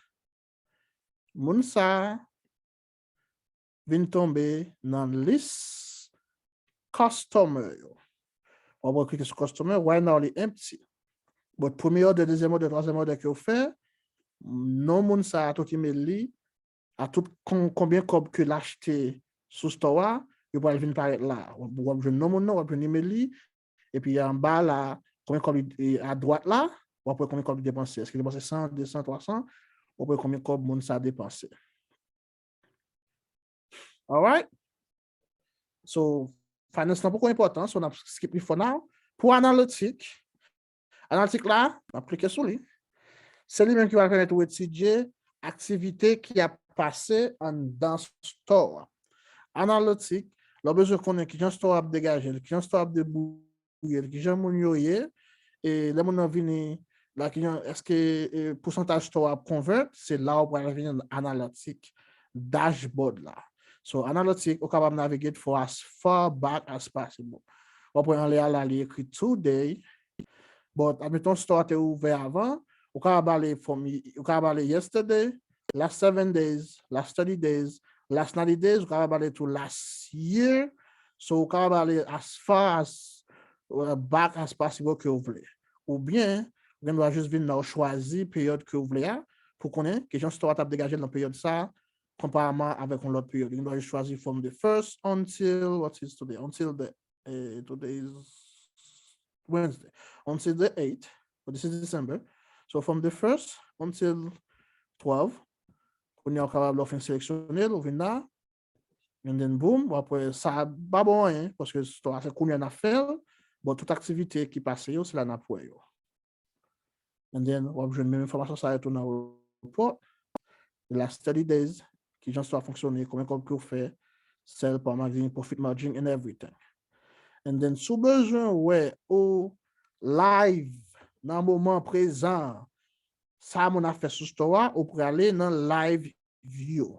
moun sa a vin tonbe nan lis customer yo. W ap klike sou customer, right now li empty. But premye order, dezyèm order, twazyèm order ke w fè, non moun sa a, tout email li, a tout kon- konbyen kòb ke l achte sou store a, yo pral vin parèt la. W ap, w ap jwenn non moun nan, w ap jwenn email li, epi anba la, konbyen kòb li, e, adwat la, w ap wè konbyen kòb li depanse. Èske li depanse san, de san, twa san? W ap wè konbyen kòb moun sa depanse. Alright? So, finance lan poko enpòtan, so n ap skip li for now. Pou analitik, analitik la, n ap klike sou li. Se li menm ki va pèmèt ou etidye aktivite ki ap pase anndan store a. Analitik, lè w bezwen konnen kijan store a ap degaje l, kijan store a ap debouye l, kijan moun yo ye, e lè moun nan vini la, kijan, èske, e, pousantaj store a ap convert, se la w pral vin analitik, dashboard la. So, analitik, ou kapab navigate for as far back as possible. W ap wè anlè a la, li ekri today, but, admeton, store a te ouvè avan, ou kapab ale from, ou kapab ale yesterday, last seven days, last thirty days, last ninety days, ou kapab ale to last year. So, ou kapab ale as far as, uh, back as possible ke w vle. Oubyen, ou gen dwa jis vin la, ou chwazi peryòd ke w vle a, pou konnen kijan store a t ap degaje l nan peryòd sa a, konpareman avèk yon lòt peryòd. Ou gen dwa jis chwazi from the first until, what is today? Until the, eh, today is Wednesday. Until the eighth, but this is December. So from the first until twelve, kounye a ou kapab, lè w fin seleksyone l, ou vin la, and then boom, w ap wè sa pa bon anyen, paske store a se kounye a n ap fè l, but tout aktivite ki pase yo, se la n ap wè yo. And then, w ap jwenn menm enfòmasyon sa yo tou nan report. The last thirty days, kijan store a fonksyone, konbyen kòb ke w fè, sell par magazine, profit margin and everything. And then, si w bezwen wè ou live nan moman prezan, sa moun ap fè sou store a, ou prale nan live view.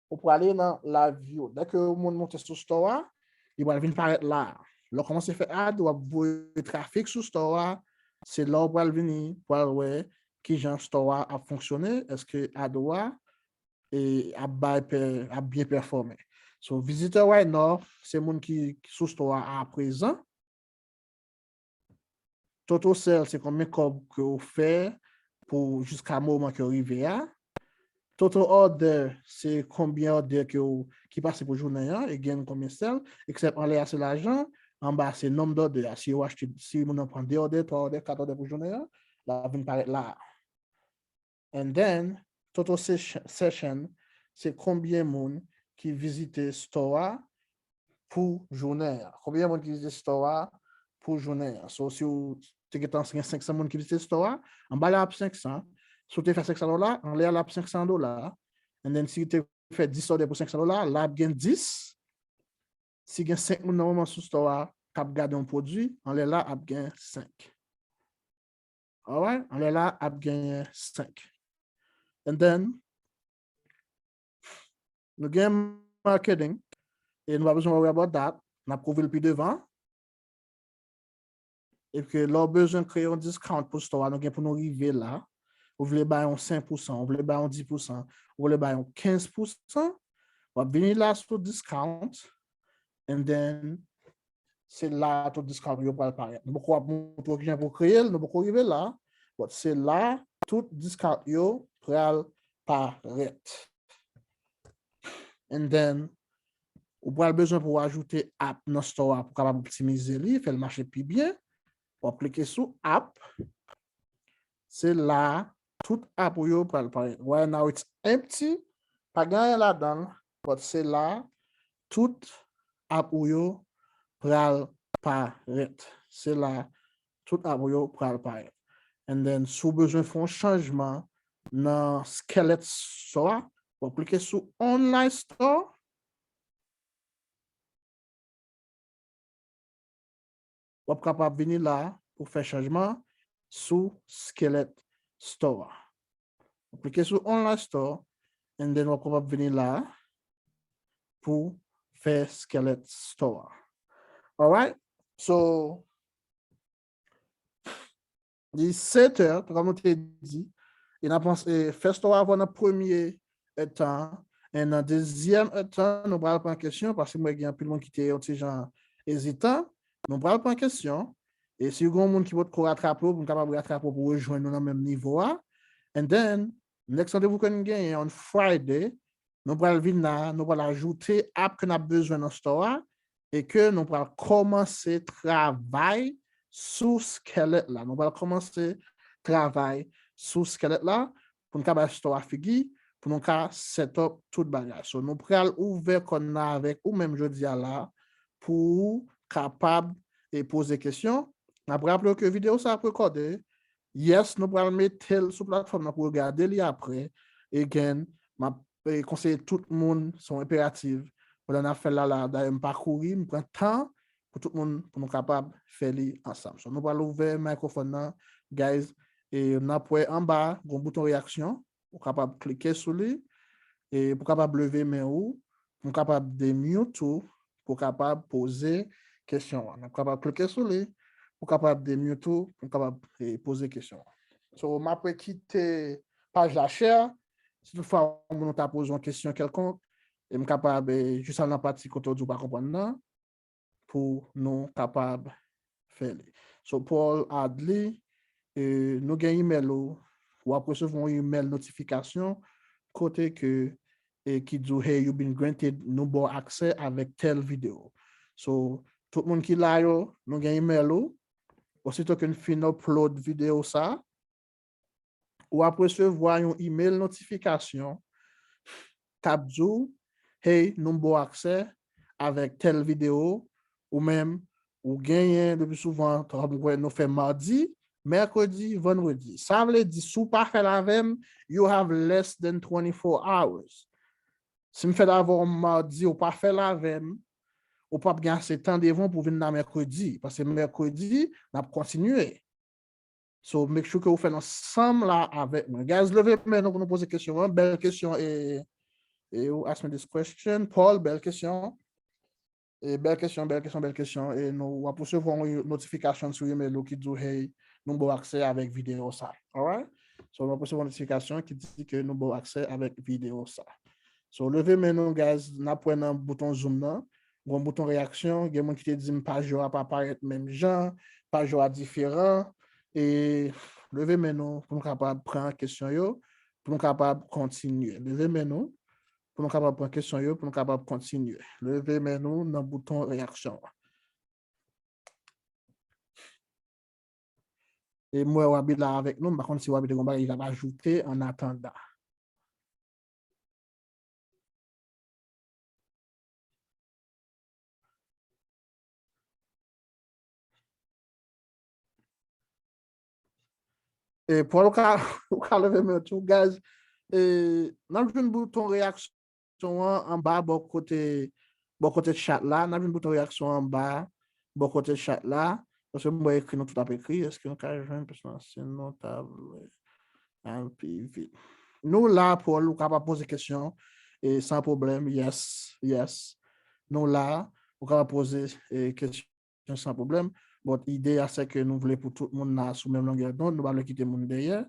Ou prale nan live view. Dèke yon moun monte sou store a, li pral vin parèt la. Lè w kòmanse fè ad, w ap voye trafik sou store a. Se la w pral vini, pral wè kijan store a ap fonksyone, èske ad ou a, e, ap bay pè, ap byen pèfòme. So, vizitè right now, se moun ki sou store a aprezan. Total sell, se konbyen kòb ke w fè pou jiska moman ke w rive a. Total order, se konbyen order ke w, ki pase pou jounen an, e gen konbyen sell, except anlè a se lajan, anba se nonb d'order a. Si yo achte, si moun nan pran de order, twa order, kat order pou jounen an, l ap vin parèt la a. And then, total session, session, se konbyen moun ki vizite store a pou jounen an. Konbyen moun ki vizite store a pou jounen an? So, si w te gentan gen senk san moun ki vizite store a, anba la ap senk san. Si w te fè senk san dola, anlè a l ap senk san dola. And then, si w te fè dis order pou senk san dola, la ap gen dis. Si gen senk moun nan moman sou store a k ap gade yon pwodui, anlè la ap gen senk. Alright? Anlè la ap genyen senk. And then, nou gen marketing, e nou pa bezwen worry about that. N ap kouvri l pi devan. E ke lè w bezwen kreye yon discount pou store a, nou gen pou nou rive la. Ou vle bay yon senk pousan, ou vle bay yon dis pousan, ou vle bay yon kenz pousan, w ap vini la sou discount, and then se la tout discount yo pral parèt. Nou poko ap montre w kijan pou kreye l, nou poko rive la, but se la tout discount yo pral parèt. And then, ou pral bezwen pou w ajoute app nan store a pou w kapab optimize li, fè l mache pi byen. W ap klike sou app. Se la tout app ou yo pral parèt. Right now it's empty. Pa gen anyen ladan l, but se la tout app ou yo pral parèt. Se la tout app ou yo pral parèt. And then, si w bezwen fè yon chanjman nan Skeleton Store, w ap klike sou Online Store. W ap kapab vini la pou fè chanjman sou Skeleton Store a. W ap klike sou Online Store, and then w ap kapab vini la. pou fè Skelet Store a. Alright? So, li sèt è, kòm nou te di, e n ap fè store a nan premye èdtan an, e nan dezyèm èdtan, nou pral pran kesyon, paske mwen gen anpil moun ki te yon ti jan ezitan, nou pral pran kesyon, e si gen moun ki potko ratrape w, pou n kapab ratrape w pou rejwenn nou nan menm nivo a, and then, next randevou ke n genyen on Friday, nou pral vin la, nou pral ajoute app ke n ap bezwen nan store a, e ke nou pral kòmanse travay sou Skelet la. Nou pral kòmanse travay sou Skelet la pou n ka bay store a figi, pou nou ka set up tout bagay. So, nou pral ouvè kòn nan avèk ou menm jodi a la pou ou kapab e poze kesyon. N ap raple w ke videyo sa ap rekòde. Yes, nou pral mete l sou platfòm nan pou w gade li apre. Again, m ap e konseye tout moun, se yon enperatif. Pandan n ap fè l la, la, dayè m pa kouri, m pran tan pou tout moun, pou nou kapab fè li ansanm. So, nou pral ouvè mikrofòn nan, guys, e n ap wè anba, gon bouton reyaksyon, ou kapab klike sou li, e pou kapab leve men ou, pou kapab demute ou, pou kapab poze kesyon an. N ap kapab klike sou li, pou kapab demute ou, pou kapab e, poze kesyon an. So, m ap kite paj la share, si toutfwa yon moun ta poze yon kesyon kèlkonk, e m kapab e, jis al nan pati kote w di w pa konprann nan, pou nou kapab fè li. So, Paul Adley, e, nou gen email ou, w ap resevwa yon email notifikasyon kote ke e ki di w, "Hey, you been granted nou ba w aksè avèk tèl videyo." So, tout moun ki la yo, nou gen email ou. Osito ke n fin upload videyo sa, w ap resevwa yon email notifikasyon k ap di w, "Hey, nou ba w aksè avèk tèl videyo," ou menm, ou genyen, le pli souvan, tankou nou fè madi, mèkredi, vandredi. Sa vle di, si w pa fè l avè m, you have less than twenty-four hours. Si m fè l avè w madi, ou pa fè l avè m, ou p ap gen ase tan devan w pou vin la mèkredi, paske mèkredi, n ap kontinye. So, make sure ke ou fè l ansanm la avèk mwen. Guys, leve men nou pou nou poze kesyon an. Bèl kesyon, e, e, you ask me this question. Paul, bèl kesyon. E, bèl kesyon, bèl kesyon, bèl kesyon. E nou, w ap resevwa yon notifikasyon sou email ou ki di w, "Hey, nou ba w aksè avèk videyo sa." Alright? So, w ap resevwa yon notifikasyon ki di ke nou ba w aksè avèk videyo sa. So, leve men nou, guys, n ap wè nan bouton zoom nan. Gon bouton reyaksyon, gen moun ki te di m paj yo a pa parèt menm jan, paj yo a diferan. E leve men nou pou nou kapab pran kesyon yo, pou nou kapab kontinye. Leve men nou pou nou kapab pran kesyon yo, pou nou kapab kontinye. Leve men nou nan bouton reyaksyon an. E m wè Wabi la avèk nou, m pa konn si Wabi te gon bagay li t ap ajoute an atandan. E Paul, ou ka, ou ka leve men tou, guys. E, n ap jwenn bouton reyaksyon an anba bò kote, bò kote chat la. N ap jwenn bouton reyaksyon anba bò kote chat la. Paske m wè ekri nou tout ap ekri. Èske nou ka jwenn plis nan si nou ta vle al pi vit? Nou la, Paul, ou kapab poze kesyon e san pwoblèm. Yes, yes. Nou la, ou kapab poze e kesyon san pwoblèm. But ide a se ke nou vle pou tout moun la sou menm longè dond, nou pa vle kite moun dèyè.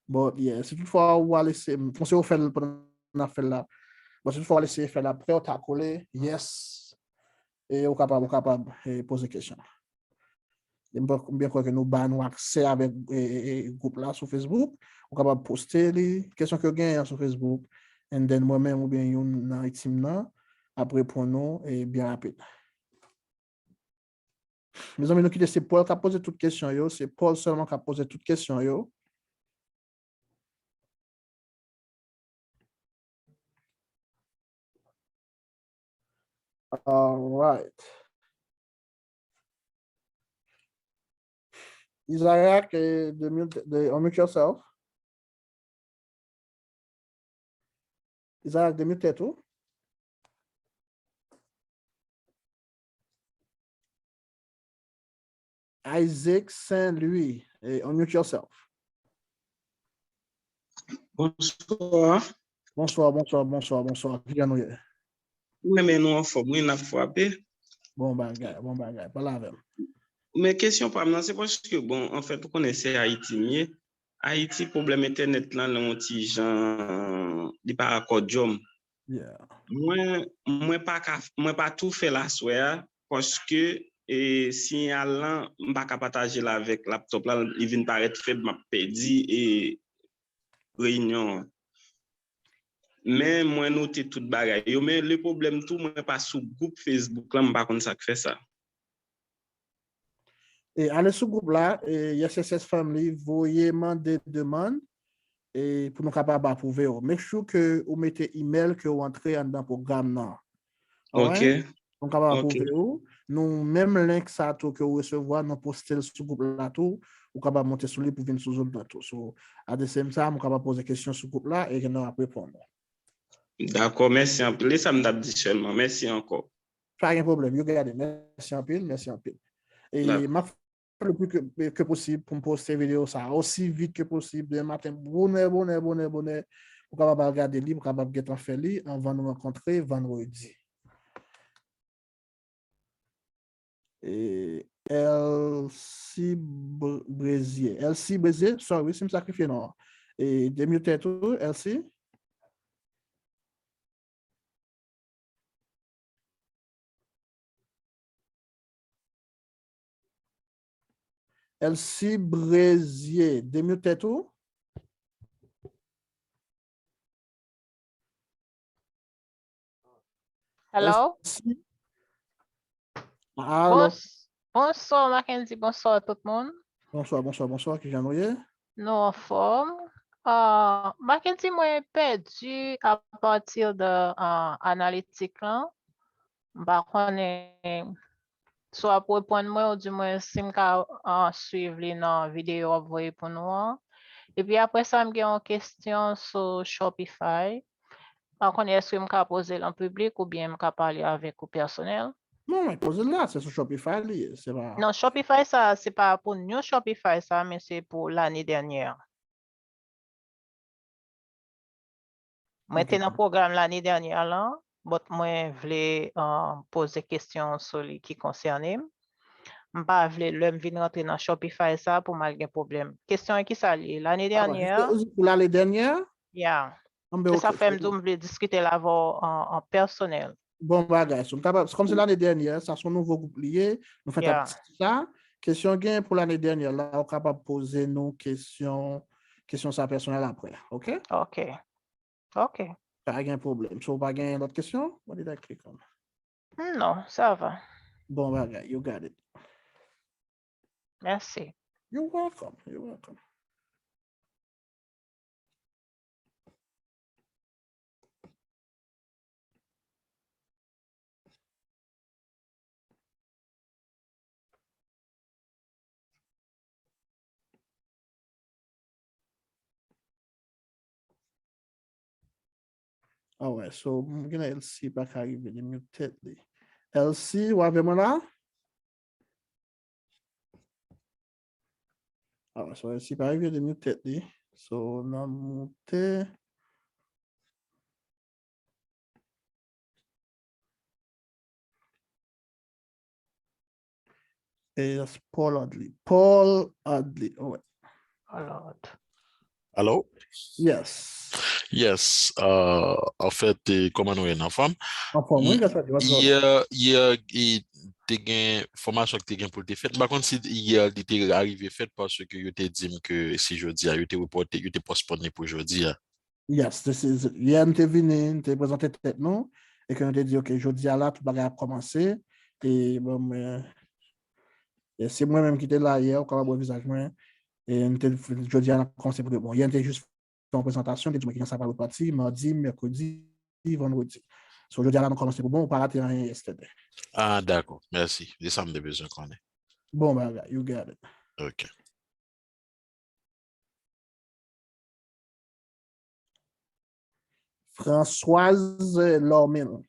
But yeah, si toutfwa ou al eseye, m panse ou fè l pandan n ap fè l la. But si toutfwa ou al eseye fè l apre, ou ta kole, yes. E ou kapab, ou kapab e, poze kesyon. E m pa- m byen kwè ke nou ba nou aksè avèk e, e, e, gwoup la sou Facebook. Ou kapab poste li, kesyon ke w genyen sou Facebook. And then mwen menm oubyen youn nan ekip nan ap reponn ou e byen rapid. Mezanmi, nou kite se Paul k ap poze tout kesyon yo. Se Paul sèlman k ap poze tout kesyon yo. Alright. Isaac, eh, de mute, de, unmute yourself. Isaac, demute tèt ou. Isaac Saint Louis, eh, unmute yourself. Bonsoir. Bonsoir, bonsoir, bonsoir, bonsoir. Kijan nou ye? Mwen, men nou anfòm, wi, n ap frape. Bon bagay, bon bagay. Pale avè m. Men kesyon pa m nan, se paske, bon, anfèt, ou konnen se Ayiti m ye. Ayiti, pwoblèm entènèt lan, li yon ti jan, li pa akòdyòm. Mwen, mwen pa ka, mwen pa tou fè l aswè a, paske e, siyal lan, m pa ka pataje l avèk laptòp la, li vin parèt fèb, m ap pèdi e, reyinyon an. Men mwen note tout bagay yo, men le pwoblèm tou, mwen pa sou gwoup Facebook lan, m pa konn sa k fè sa. E ale sou gwoup la, e, Yes Yes Yes Family, voye mande demann e, pou nou kapab apwouve w. Make sure ke ou mete email ke ou antre anndan pwogram nan. Ok. Pou nou kapab apwouve w. Nou menm link sa tou ke ou resevwa, nou poste l sou gwoup la tou. Ou kapab monte sou li pou vin sou Zoom nan tou. So, at the same time, ou kapab poze kesyon sou gwoup la e gen nou ap reponn ou. Dakò, mèsi anpil. E sa m t ap di sèlman. Mèsi ankò. Pa gen pwoblèm. You got it. Mèsi anpil, mèsi anpil. E m ap fè le plus que, que possible pou m poste videyo sa a osi vit ke posib demen maten, bonè, bonè, bonè, bonè, pou kapab al gade li, pou kapab gentan fè li anvan nou rankontre vandredi. E, Elsie Br- Brezier. Elsie Brezier, sorry, si m sakrifye non an. E, demute tèt ou, Elsie? Elsie Brezier, demute tèt ou? Hello? Elsie? Alo? Bons- Bonsoir, Mackendy, bonsoir tout moun. Bonswa, bonswa, bonswa, kijan nou ye? Nou anfòm. Ah, Mackendy, mwen pèdi apati de ah, analitik lan. M pa konnen si w ap reponn mwen, ou di mwen si m ka ah, swiv li nan videyo w ap voye pou nou an. Epi apre sa, m gen yon kesyon sou Shopify. M pa konnen èske m ka poze l an piblik oubyen m ka pale avèk ou pèsonèl. Non, men poze l la, se sou Shopify li ye, se pa. Non, Shopify sa, se pa pou new Shopify sa, men se pou lane dènyè. Mwen te nan pwogram lane dènyè lan, but mwen vle uh, poze kesyon sou li ki konsène m. M pa vle lè m vin rantre nan Shopify sa pou m al gen pwoblèm. Kesyon an ki sa li ye? Lane dènyè. Pou lane dènyè? Yeah. Se sa fè m di w m vle diskite l avè w an, an pèsonèl. Bon bagay. So, m kapab, kòm se lane dènyè, sa se yon nouvo gwoup li ye, nou fèk ap diskite sa. Kesyon gen pou lane dènyè la, ou kapab poze nou kesyon, kesyon sa pèsonèl apre, ok? Ok. Ok. Pa gen pwoblèm. So, ou pa gen lòt kesyon? What did I click on? Non, sa va. Bon bagay, you got it. Mèsi. You're welcome. You're welcome. Alright, so m gen Elsie pa ka rive li mute tèt li. Elsie, ou avè mwen la? Alright, so Elsie pa rive li mute tèt li. So, nan moute. It's Paul Adley. Paul Adley. Oh, wait. Paul Adley. Hello? Yes. Yes. Uh, an fèt, eh, kòman nou ye, n anfòm? Anfòm, wi, grasa Dye. Yè, yè, e, te gen fòmasyon ki te gen pou l te fèt. M pa konn si yè li te arive fèt paske yo te di m ke si jodi a, yo te repòte, yo te pòspone pou jodi a. Yes, this is, yè n te vini, n te prezante tèt nou, e ke nou te di, ok, jodi a la, tout bagay ap kòmanse, e bon, mwen, e se mwen menm ki te la yè, ou kapab wè vizaj mwen, e n te, jodi a, n ap kòmanse pou de bon. Yè n te jis fè yon prezantasyon, te di mwen ki jan sa pral repati, madi, mèkredi, vandredi. So, jodi a la, nou kòmanse pou bon, ou pa rate anyen yesterday. Ah, dakò. Mèsi. Se sa m te bezwen konnen. Bon bagay, you got it. Ok. Françoise Lormil.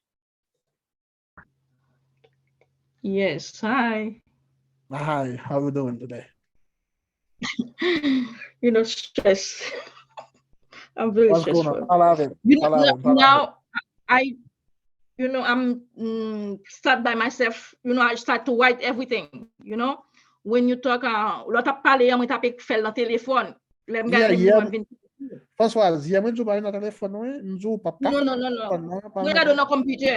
Yes, hi. Hi, how you doing today? You know, stress. I'm very stressful. Pale avè m. You know, now, I, you know, I'm mm, start by myself, you know, I start to write everything, you know. When you talk, uh, lè w t ap pale an, mwen t ap fè l nan telefòn. Lè m gade Yeah, li, yeah. Mwen vin. Françoise, yè mwen di w pa nan telefòn, wi. M di w pa pa Non, non, non, non. telefòn, non, pa Mwen nan gade w nan konpitye.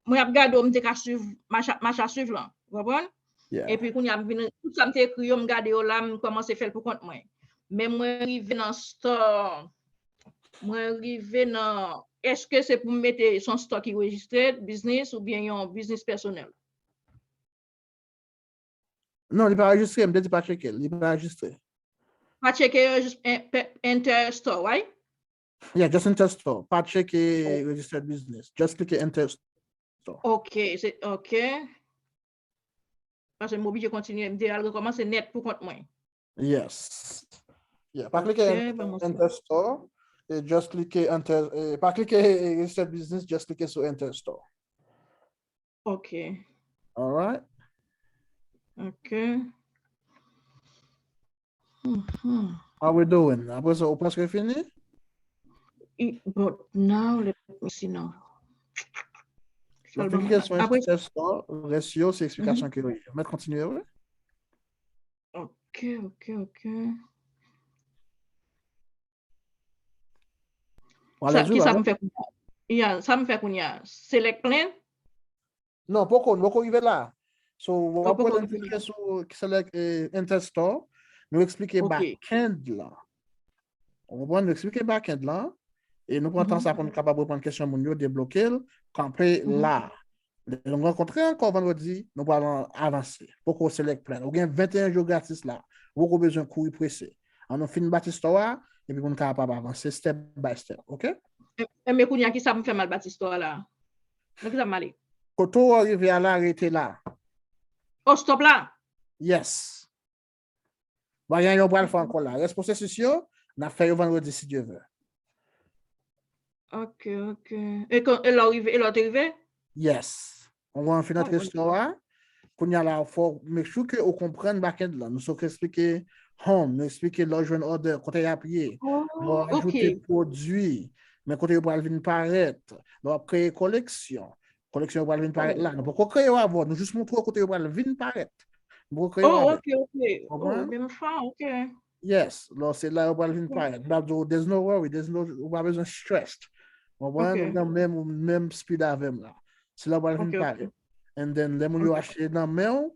Mwen ap gade w, m te ka swiv mach a- mach a swiv lan. Ou konprann? Yeah. Epi kounye a m vin, tout sa m te ekri yo, m gade yo la, m kòmanse fè l pou kont mwen. Men mwen rive nan store. Mwen rive nan, èske se pou m mete se yon store ki registered business oubyen yon business pèsonèl? Non, li pa rejistre, m te di pa tcheke l, li pa rejistre. Pa tcheke yo, jis en- pe- enter store, right? Yeah, just enter store. Pa tcheke registered business. Just klike enter store. Ok, se ok. Paske m oblije kontinye, m te al rekòmanse nèt pou kont mwen. Yes. Yeah, pa klike Ok, enter, ban mwen sa. Enter store. E just klike enter, e, pa klike registered business, just klike sou enter store. Ok, Alright? ok. Mhm. How we doing? Apre sa, ou prèske fini? I- But now, let me see now. Yo fin kesyon Apre, enter store, rès yo, se eksplikasyon ke yo ye. Mèt kontinye, wi. ok, ok, ok. Ou Sa, alèz, wi, ki sa baba? m fè kounye a? Yeah, sa m fè kounye a? Select plan? Non, poko, nou poko rive la. So, w Oh, ap poko wè lè m rive klike sou ki select eh, enter store, nou eksplike Ok. backend la. Ou konprann? Nou eksplike backend la. E nou pran tan Mhm. sa pou nou kapab reponn kesyon moun yo, debloke l, kanpe Mhm. la. Lè nou rankontre ankò vandredi, nou pral avanse. Poko select plan. Ou gen venteyen jou gratis la. Ou poko bezwen kouri prese. An nou fin bati store a, epi pou nou kapab avanse step by step, ok? E, e men kounye a ki sa m fè mal bati store la? Nan ki sa m ale? Kote w rive a la, rete la. Oh, stop la? Yes. Bagay yo pral fè ankò la. Rès pwosesis yo, n ap fè yo vandredi si Dye vle. Ok, ok. E kon- e lè w rive, e lè w te rive? Yes. On va fin Oh, antre ok. Store a. Kounye a la, fò make sure ke ou konprann backend la. Nou sot eksplike home, nou eksplike lè w jwenn order, kote y ap ye, lè w Oh, ajoute ok. pwodui, men kote yo pral vin parèt, lè w ap kreye koleksyon. Koleksyon yo pral vin parèt la. Nou poko kreye yo avè w, nou jis montre w kote yo pral vin parèt. Nou poko kreye yo Oh, avè w. Ok, ok. Oh, Konprann? Menm fa, ok. Yes, lò se la yo pral vin parèt. M ap di w, there's no worry, there's no, ou pa bezwen stressed. Konprann? Ok. Ou nan menm, menm speed avè m la. Se la yo pral vin Ok, ok. Parèt. And then, lè moun yo achte nan men w,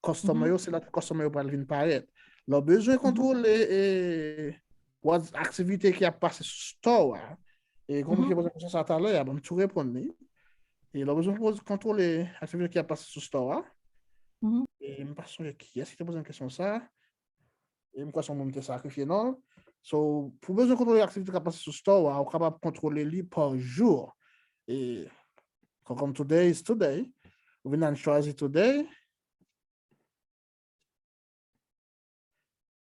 customer yo, se la tout customer yo pral vin parèt. Lè w bezwen kontwole e, what, aktivite ki ap pase sou store a. E kon moun ki poze kesyon sa talè a, ban m tou reponn li. E lè w bezwen poze, kontwole aktivite ki ap pase sou store a. Mhm. E m pa sonje kiyès ki te poze m kesyon sa. E m kwè se yon moun te sakrifye non. So, pou bezwen kontwole aktivite k ap pase sou store a, ou kapab kontwole li pa jou. E, kon, kòm today is today, ou vin nan chwazi today.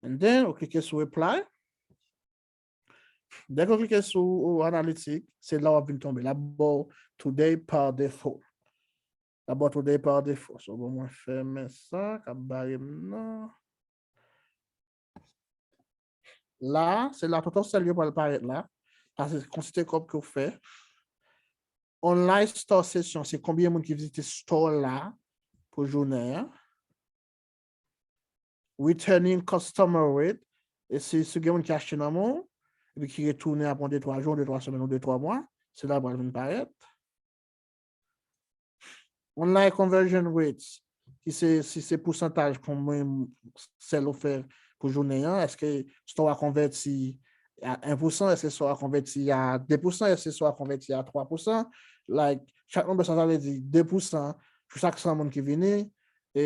And then, ou klike sou reply. Dèke ou klike sou analitik, se la w ap vin tonbe. L ap ba w today pa defo. L ap ba w today pa defo. So, bon, mwen fèmen sa, k ap bare m nan. La, se la total sèl yo pral parèt la. Sa se kantite kòb ke w fè. Online store session, se konbyen moun ki vizite store la pou jounen an. Returning customer rate, e si, si gen moun ki achte nan men w, epi ki retounen apre yon de twa jou, de twa semèn ou de twa mwa, se la pral vin parèt. Online conversion rates, ki se, si se pousantaj konbyen sèl ou fè pou jounen an, èske store a konvèti a en pousan, èske store a konvèti a de pousan, èske store a konvèti a twa pousan? Like, chak nonbè sa, sa vle di de pousan, sou chak san moun ki vini, e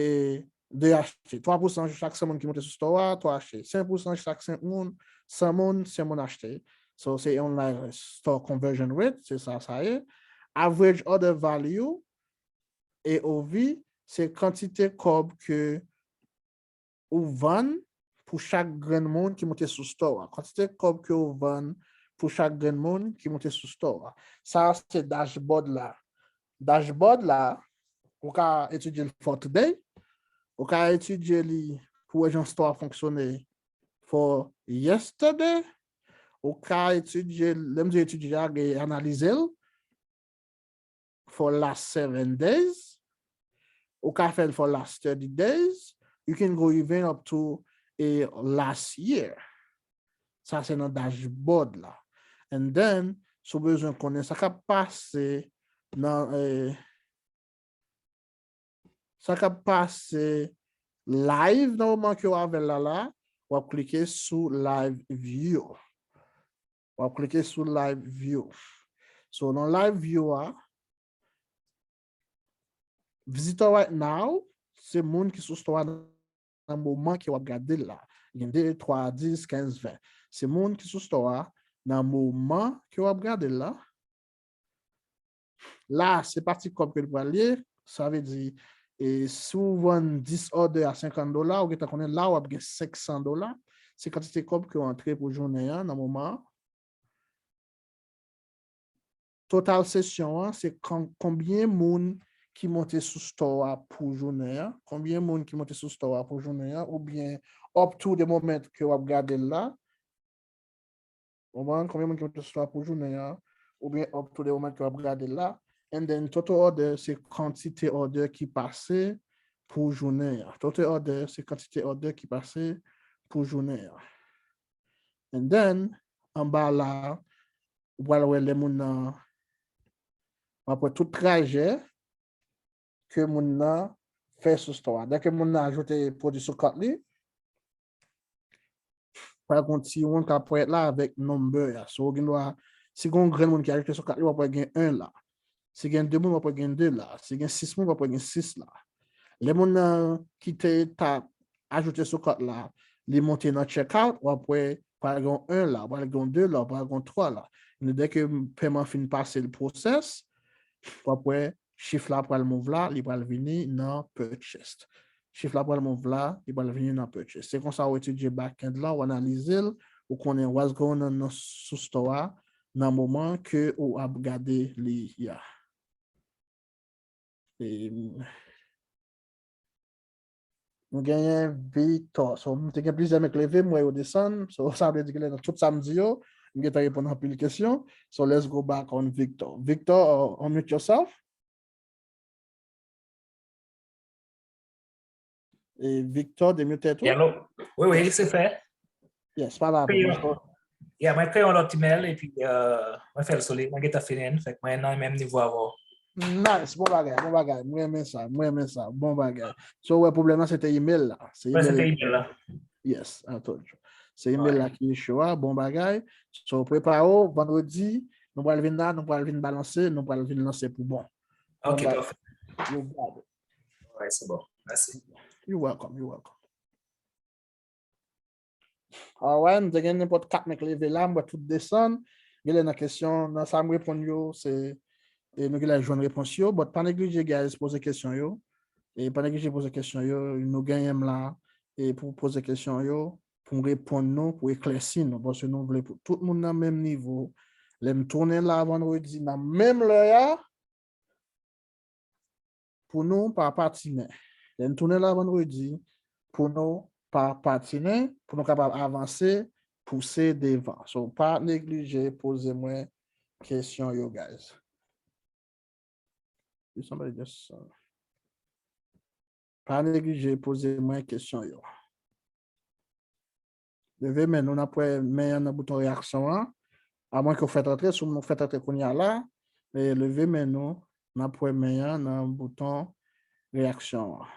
de achte. Twa pousan sou chak san moun ki monte sou store a, twa achte. Senk pousan sou chak senk moun, san moun, senk moun achte. So, se online store conversion rate, se sa sa ye. Average order value, A O V, se kantite kòb ke ou vann pou chak grenn moun ki monte sou store a. Kantite kòb ke ou vann pou chak grenn moun ki monte sou store a. Sa a se dashboard la. Dashboard la, ou ka etidye l for today, ou ka etidye li pou wè jan store a fonksyone for yesterday, ou ka etidye l, lè m di etidye a, gen analize l, for last seven days. Ou ka fè l for last thirty days. You can go even up to a last year. Sa se nan dashboard la. And then, si w bezwen konnen sa k ap pase nan, eh, sa k ap pase live nan moman ke w avè l la la, w ap klike sou live view. W ap klike sou live view. So, nan live view a, visitor right now, se moun ki sou store a nan moman ke w ap gade l la. Gen de, twa, dis, kenz, ven. Se moun ki sou store a nan moman ke w ap gade l la. La, se pa ti kòb ke l pral ye. Sa vle di, e, si w vann dis order a senkant dola, ou gentan konnen la w ap gen senk san dola. Se kantite kòb ke w antre pou jounen an nan moman an. Total sesyon an, se kon-, konbyen moun ki monte sou store a pou jounen an, konbyen moun ki monte sou store a pou jounen an, oubyen up to the moment ke w ap gade l la, konprann, konbyen moun ki monte sou store a pou jounen an, oubyen up to the moment ke w ap gade l la, and then total order, se kantite order ki pase pou jounen an. Total order, se kantite order ki pase pou jounen an. And then, anba la, ou pral wè lè moun nan, w ap wè tout trajè ke moun nan fè sou store a. Dèke moun nan ajoute pwodui sou kart li, pral gen yon ti wonn k ap parèt la avèk number a. So, ou gen dwa, si gen yon grenn moun ki ajoute sou kart li, w ap wè gen en la. Si gen de moun, w ap wè gen de la. Si gen sis moun, w ap wè gen sis la. Lè moun nan ki te t ap ajoute sou kart la, li monte nan checkout, w ap wè pral gen yon en la, pral gen yon de la, pral gen yon twa la. Men dèke pèman an fin pase l process, w ap wè chif la pral move la, li pral vini nan purchased. Chif la pral move la, li pral vini nan purchased. Se konsa w etidye backend lan, w analize l, ou konnen what's going on nan sou store a nan moman ke ou ap gade li a. E, nou genyen Victor. So, m te gen plizyè men k leve, m wè yo desann. So, sa vle di ke lè nan tout sa m di yo, m gentan reponn anpil kesyon. So, let's go back on Victor. Victor, uh, unmute yourself. E Victor, demute tèt ou. Hello. Wi, wi, se fè. Yes, pale avè nou. Yeah, mwen kreye yon lòt email epi, euh, mwen fè l sou li. Mwen gentan fini l. Fèk mwen nan menm nivo avè w. Nice, bon bagay, bon bagay. Mwen renmen sa, mwen renmen sa. Bon bagay. So, wè, pwoblèm nan se te email la. Se email la. Yes, I told you. Se email la ki issue a, bon bagay. So, prepare w, vandredi, nou pral vin la, nou pral vin balanse, nou pral vin lanse pou bon. Ok, pafè. You got it. Alright, se bon. Mèsi. You're welcome, you're welcome. Alright, m te gen nenpòt kat men k leve la, m wè tout desann. Genlè nan kesyon, nan sa m reponn yo, se, e nou genlè jwenn repons yo, but pa neglije, guys, poze kesyon yo. E pa neglije poze kesyon yo, nou genyen m la, e pou poze kesyon yo, pou m reponn nou, pou eklèsi nou, paske nou vle pou tout moun nan menm nivo. Lè m tounen la vandredi nan menm lè a, pou nou pa patinen. Lè n tounen la vandredi, pou nou pa patinen, pou nou kapab avanse, pouse devan. So, pa neglije poze mwen kesyon yo, guys. If somebody just, uh, pa neglije poze mwen kesyon yo. Leve men nou, n ap wè men an nan bouton reyaksyon an. Amwen ke w fèt antre, si w fèt antre kounye a la, e leve men nou, n ap wè men an nan bouton reyaksyon an.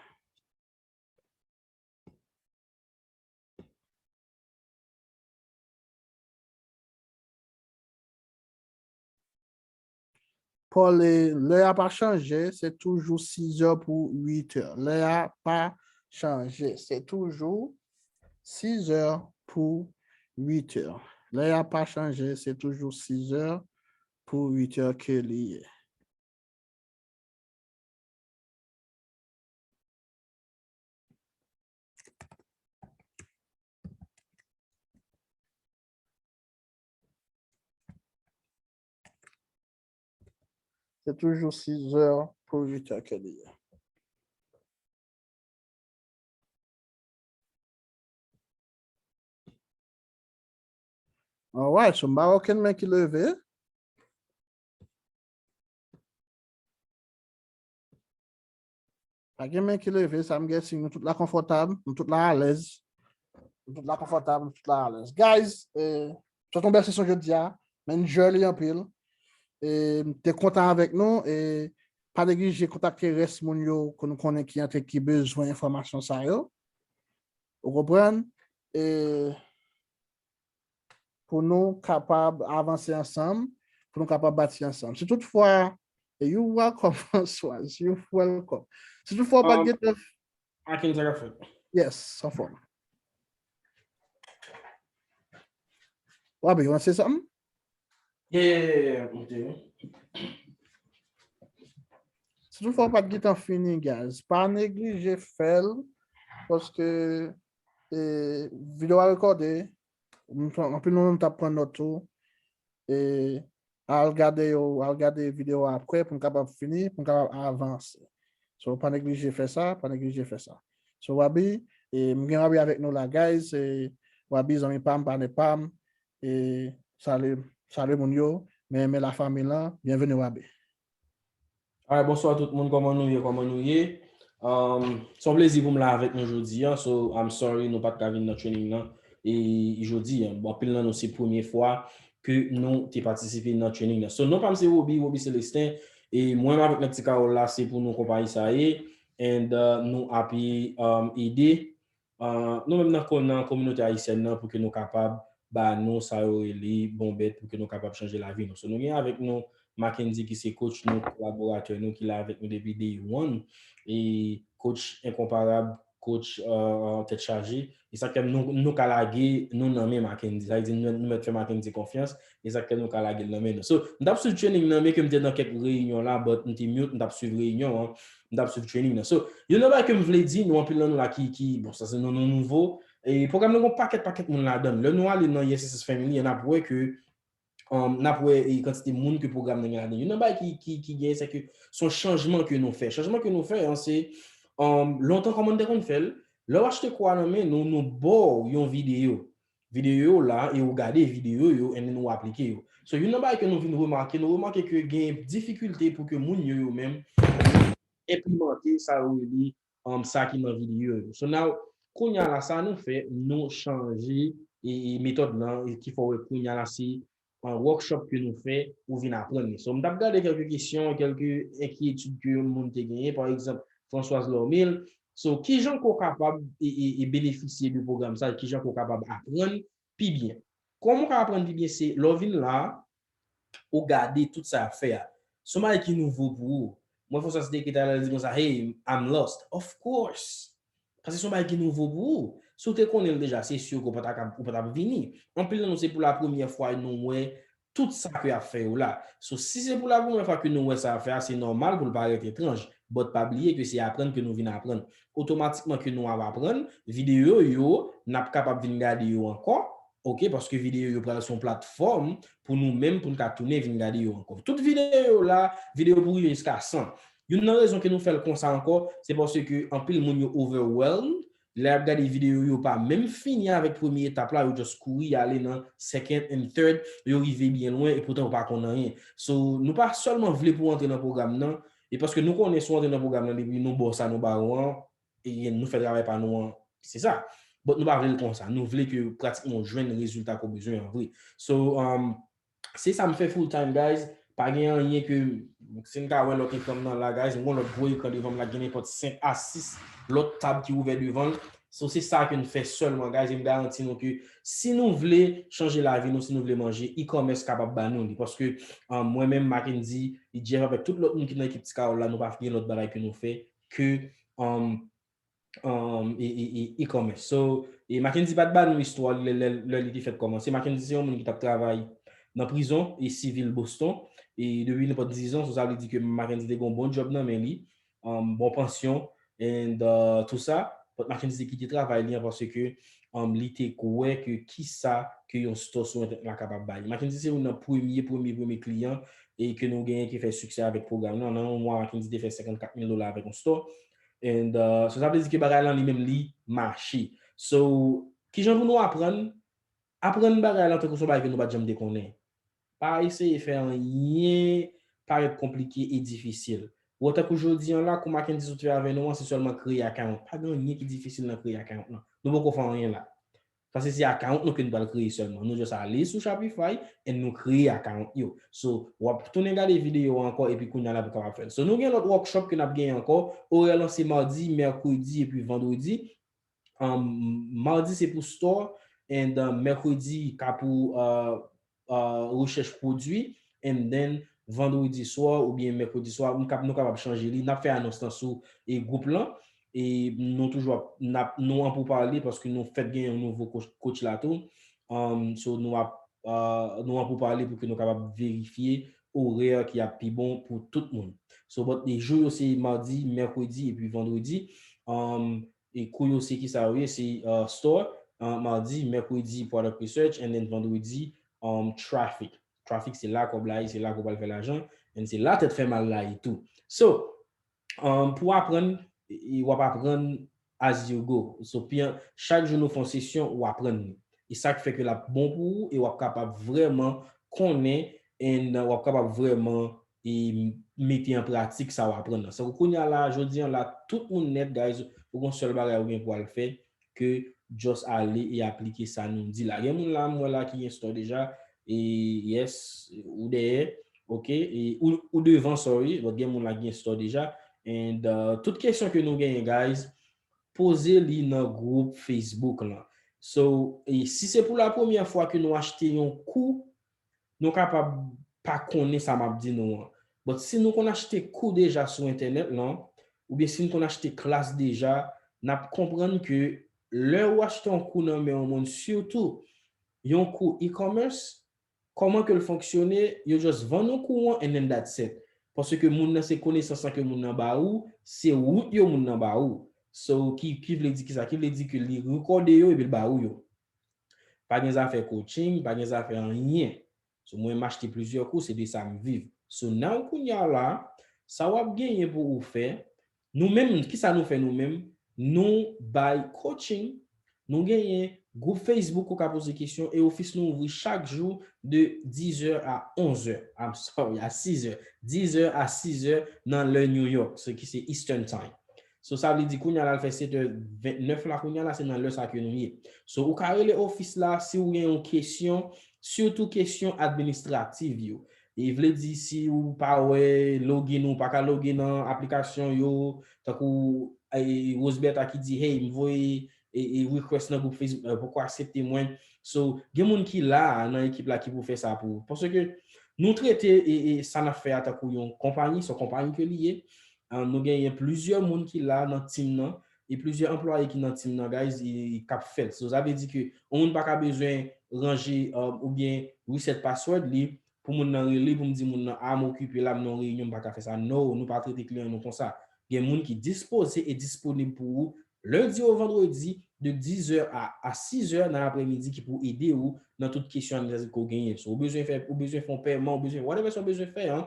Paul, lè a pa chanje, se toujou sizè pou uitè. Lè a pa chanje, se toujou sizè pou uitè. Lè a pa chanje, se toujou sizè pou uitè ke li ye. Se toujou sizè pou uitè ke li ye. Alright, so m pa wè okenn men ki leve. Pa gen men ki leve, sa m gen siy nou tout la konfòtab, nou tout la alèz. Nou tout la konfòtab, nou tout la alèz. Guys, eh, se yon bèl sesyon jodi a, men m enjoy li anpil. E m te kontan avèk nou, e pa neglije kontakte rès moun yo ke nou konnen ki antre ki bezwen enfòmasyon sa yo. Ou konprann? E pou nou kapab avanse ansanm, pou nou kapab bati ansanm. Si toutfwa, e you welcome, Françoise, you welcome. Si toutfwa w pa t gen tan, Akin, sa k ap fèt? Yes, anfòm. Wabi, you wanna say something? Yeah, ok. Si toutfwa w pa t gen tan fini, guys, pa neglije fè l, paske, e, videyo a rekòde, anpil nan nou t ap pran nòt tou, e, al gade yo, al gade videyo a apre pou n kapab fini, pou n kapab avanse. So, pa neglije fè sa, pa neglije fè sa. So, Wabi, e, m gen Wabi avèk nou la, guys, e, Wabi, zanmi pa m, patnè pa m, e, salye, salye moun yo, men, men lafanmi lan, byenveni, Wabi. Alright, bonswa tout moun, kòman nou ye, kòman nou ye? Um, se yon plezi pou m la avèk nou jodi a, so I'm sorry nou pa t ka vin nan training nan e jodi a. Bon, anpil nan nou se premye fwa ke nou te patisipe nan training nan. So non pa m se Roby, Roby Celestin, e mwen avèk Nèg Ti Kawòl la se pou nou konpayi sa ye, and uh, nou ape um, ede uh, nou menm nan, nan kominote ayisyèn nan pou ke nou kapab ba nou sa yo rele bon bèt pou ke nou kapab chanje lavi nou. So nou gen avèk nou Mackendy ki se coach nou, kolaboratè nou ki la avèk nou depi day one. E coach enkonparab, coach uh, tèt chaje. E sa k fè nou, nou ka lage nou nan men Mackendy. Sa vle di nou, nou mèt fè Mackendy konfyans. E sa k fè nou ka lage l nan men nou. So, m t ap swiv training nan, men ke m te nan kèk reyinyon la, but m te mute, m t ap swiv reyinyon an, m t ap swiv training nan. So, youn nan bagay ke m vle di, nou anpil nan nou la ki, ki bon, sa se nou, nou nouvo. E pwogram nan gen yon pakèt, pakèt moun ladan l. Lè nou ale nan Yes S S Family, n ap wè ke um, n ap wè e kantite moun ke pwogram nan gen ladan. Youn nan bagay ki, ki, ki genyen, se ke se yon chanjman ke nou fè. Chanjman ke nou fè an, se um, lontan kòman n te konn fè l, lè w achte kwa nan men nou, nou ba w yon videyo. Videyo yo la, e ou gade videyo yo, and then ou aplike yo. So, youn nan bagay ke nou vin remake, nou remake ke gen difikilte pou ke moun yo, yo menm, enplimante sa yo rele um, sa ki nan videyo yo. So now, kounye a la, sa nou fè, nou chanje e, e metòd lan, e ki fè w wè kounye a la, se an workshop ke nou fè, ou vin aprann li. So, m t ap gade kèlke kesyon, kèlke enkyetid ke moun te genyen, pa egzanp, Françoise Lormil. So, kijan ke w kapab e, e, e benefisye de pwogram sa, kijan ke w kapab aprann pi byen. Kòman w ka aprann pi byen, se lè w vin la, ou gade tout sa y ap fè a. Se yon bagay ki nouvo pou ou. Mwen Françoise te ekri talè, li di konsa, hey, I'm lost. Of course. Paske se yon bagay ki nouvo pou ou. Si w te konnen l deja, se si ke w pa ta ka, ou pa t ap vini. Anpil nan nou, se pou la premyè fwa nou wè tout sa ke y ap fè yo la. So, si se pou la premyè fwa ke nou wè sa y ap fè a, se nòmal pou l parèt etranj. But pa bliye ke se aprann ke nou vin aprann. Otomatikman ke nou ap aprann, videyo yo, n ap kapab vin gade yo ankò, ok, paske videyo yo pral se yon platfòm pou nou menm, pou n ka tounen vin gade yo ankò. Tout videyo yo la, videyo pou rive jiska san. Youn nan rezon ke nou fè l konsa ankò, se paske anpil moun yo overwhelmed, lè y ap gade videyo yo pa menm fini avèk premye etap la, yo just kouri ale nan second and third, yo rive byen lwen, epoutan yo pa konn anyen. So, nou pa sèlman vle pou w antre nan pwogram nan, e paske nou konnen si w antre nan pwogram nan, depi nou ba w sa nou ba ou an, e nou fè travay pa nou an, se sa. But nou pa vle l konsa. Nou vle ke pratikman w jwenn rezilta ke w bezwen an vre. So, um, se sa m fè full time, guys. Pa gen anyen ke, si n ka wè lòt ekran m nan la, guys, m gon lòt gwo ekran devan m la, gen nenpòt senk a sis lòt tab ki ouvè devan l. So, se sa ke n fè sèlman, guys, e m garanti nou ke si nou vle chanje lavi nou, si nou vle manje, e-commerce kapab ba nou li. Paske, um, mwen menm, Mackendy, e Jeff avèk tout lòt moun ki nan ekip Ti Kawòl la, nou pa gen lòt bagay ke nou fè ke, um, um, e, e, e, e-commerce. So, e Mackendy pa t ba nou istwa li lè, lè, lè li te fèt kòmanse. Mackendy se yon moun ki t ap travay nan prizon e sivil Boston. E depi nenpòt dizan, so sa vle di ke Mackendy te gen yon bon djòb nan men li, um, bon pansyon, and uh, tou sa. But Mackendy te kite travay li an paske um, li te kwè ke kisa ke yon store sou entènèt la kapab bay. Mackendy se youn nan premye, premye, premye kliyan e ke nou genyen ki fè siksè avèk pwogram nan. Nan yon mwa, Mackendy te fè senkannkat mil dola avèk yon store. And uh, so sa vle di ke bagay lan li menm li mache. So, kijan pou nou aprann? Aprann bagay lan tankou se yon bagay ke nou pa t janm te konnen. Pa eseye fè anyen parèt konplike e difisil. Ou tankou jodi an la, kou Mackendy sot fè avè nou an, se sèlman kreye account. Pa gen anyen ki difisil nan kreye account nan. Nou poko fè anyen la. Paske se account nou ke nou pral kreye sèlman. Nou just ale sou Shopify and nou kreye account yo. So, w ap tounen gade videyo a ankò epi kounye a la pou kapab fè l. So, nou gen lòt workshop ke n ap genyen ankò. Orè lan se madi, mèkredi epi vandredi. Um, madi se pou store and uh, mèkredi ka pou uh, uh, rechèch pwodui, and then vandredi swa oubyen mèkredi swa, nou kap, nou kapab chanje li. N ap fè anons lan sou e gwoup lan. E nou toujou ap, n ap, nou an pou pale paske nou fèk gen yon nouvo coach, coach la tou. Um, so nou ap, uh, nou an pou pale pou ke nou kapab verifye orè ki ap pi bon pou tout moun. So, but e jou yo se madi, mèkredi epi vandredi. Um, e kou yo se ki sa yo ye, se uh, store, uh, madi, mèkredi product research, and then vandredi um, traffic. Traffic se la kòb la ye, se la ke w pral fè lajan, and se la tèt fè mal la ye tou. So, um, pou aprann, e, w ap aprann as you go. So, pi an, chak jou nou fè yon sesyon, ou aprann li. E sa k fè ke l ap bon pou ou e w ap kapab vrèman konnen and uh, w ap kapab vrèman e mete an pratik sa w aprann nan. Sa kounye a la, jodi an la, tout moun nèt, guys, ou gon sèl bagay ou gen pou al fè ke just ale e aplike sa nou di la. Gen moun la, m wè la ki gen store deja, e yes, ou dèyè, ok, e ou, ou devan, sorry, but gen moun la ki gen store deja, and uh, tout kesyon ke nou genyen, guys, poze li nan gwoup Facebook lan. So, e si se pou la premyè fwa ke nou achte yon kou, nou kapab pa konnen sa m ap di nou an. But si nou konn achte kou deja sou entènèt lan, oubyen si nou konn achte klas deja, n ap konprann ke lè ou achte yon kou nan men yon moun, sitou yon kou e-commerce, kòman ke l fonksyone, yo just vann ou kou an and then that's it. Paske moun nan se konesans lan ke moun nan ba ou, se wout yo moun nan ba ou. So, ki, ki vle di ki sa? Ki vle di ke li rekòde yo epi l ba ou yo. Pa gen zafè coaching, pa gen zafè anyen. So, mwen, m achte plizyè kou, se de sa m viv. So, now, kounye a la, sa w ap genyen pou ou fè, nou menm, ki sa nou fè nou menm? Nou bay coaching, nou genyen gwoup Facebook ou ka poze kesyon, e ofis nou ouvri chak jou de dizè a onzè. I'm sorry, a sizè. Dizè a sizè nan lè New York, se ki se Eastern Time. So, sa vle di kounye a la, l fè sèt è vennèf la, kounye a la, se nan lè sa ke nou ye. So, ou ka rele ofis la si ou gen yon kesyon, sitou kesyon administrativ yo. E vle di si ou pa wè login, ou pa ka loge nan aplikasyon yo, tankou e, Roseberta ki di, hey, m voye e, e request nan gwoup Facebook, euh, poko aksepte mwen. So, gen moun ki la nan ekip la ki pou fè sa pou ou. Paske nou trete e, e sa n ap fè a tankou yon konpayi, se yon konpayi ke li ye. Uh, nou genyen plizyè moun ki la nan team nan, e plizyè anplwaye ki nan team nan, guys, e, e k ap fè l. So, sa vle di ke yon moun pa ka bezwen ranje uh, oubyen reset password li, pou moun nan rele, pou m di moun nan, a, m okipe la, m nan yon reyinyon, m pa ka fè sa. No, nou pa trete kliyan nou konsa. Gen moun ki dispoze e disponib pou ou, lendi o vandredi, de dizè a, a sizè nan aprèmidi, ki pou ede ou nan tout kesyon administratif ke w genyen. So, ou bezwen fè, ou bezwen fè yon pèman, ou bezwen, whatever sa w bezwen fè, an,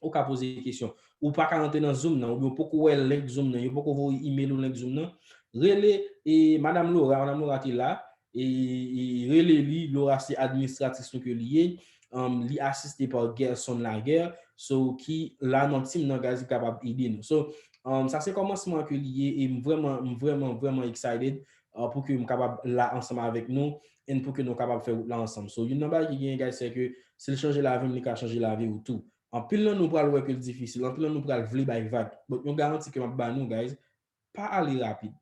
ou ka poze kesyon. Ou pa ka rantre nan Zoom nan, oubyen ou poko wè link Zoom nan, yo poko voye email ou link Zoom nan. Rele e Madam Laura, Madam Laura ki la, e, e rele li, Laura se administratris nou ke li ye. Um, li asiste pa Gerson Laguerre, so ki la nan team nan, guys, li kapab ede nou. So, um, sa se kòmansman ke li ye, e m vrèman, m vrèman, vrèman excited uh, pou ke m kapab la ansanm avèk nou, and pou ke nou kapab fè wout la ansanm. So, youn nan bagay ki genyen, guys, se ke si l chanje lavi m, li ka chanje lavi ou tou. Anpil nan nou pral wè ke l difisil, anpil nan nou pral vle bay vag. But yon garanti ke m ap ba nou, guys, pa ale rapid.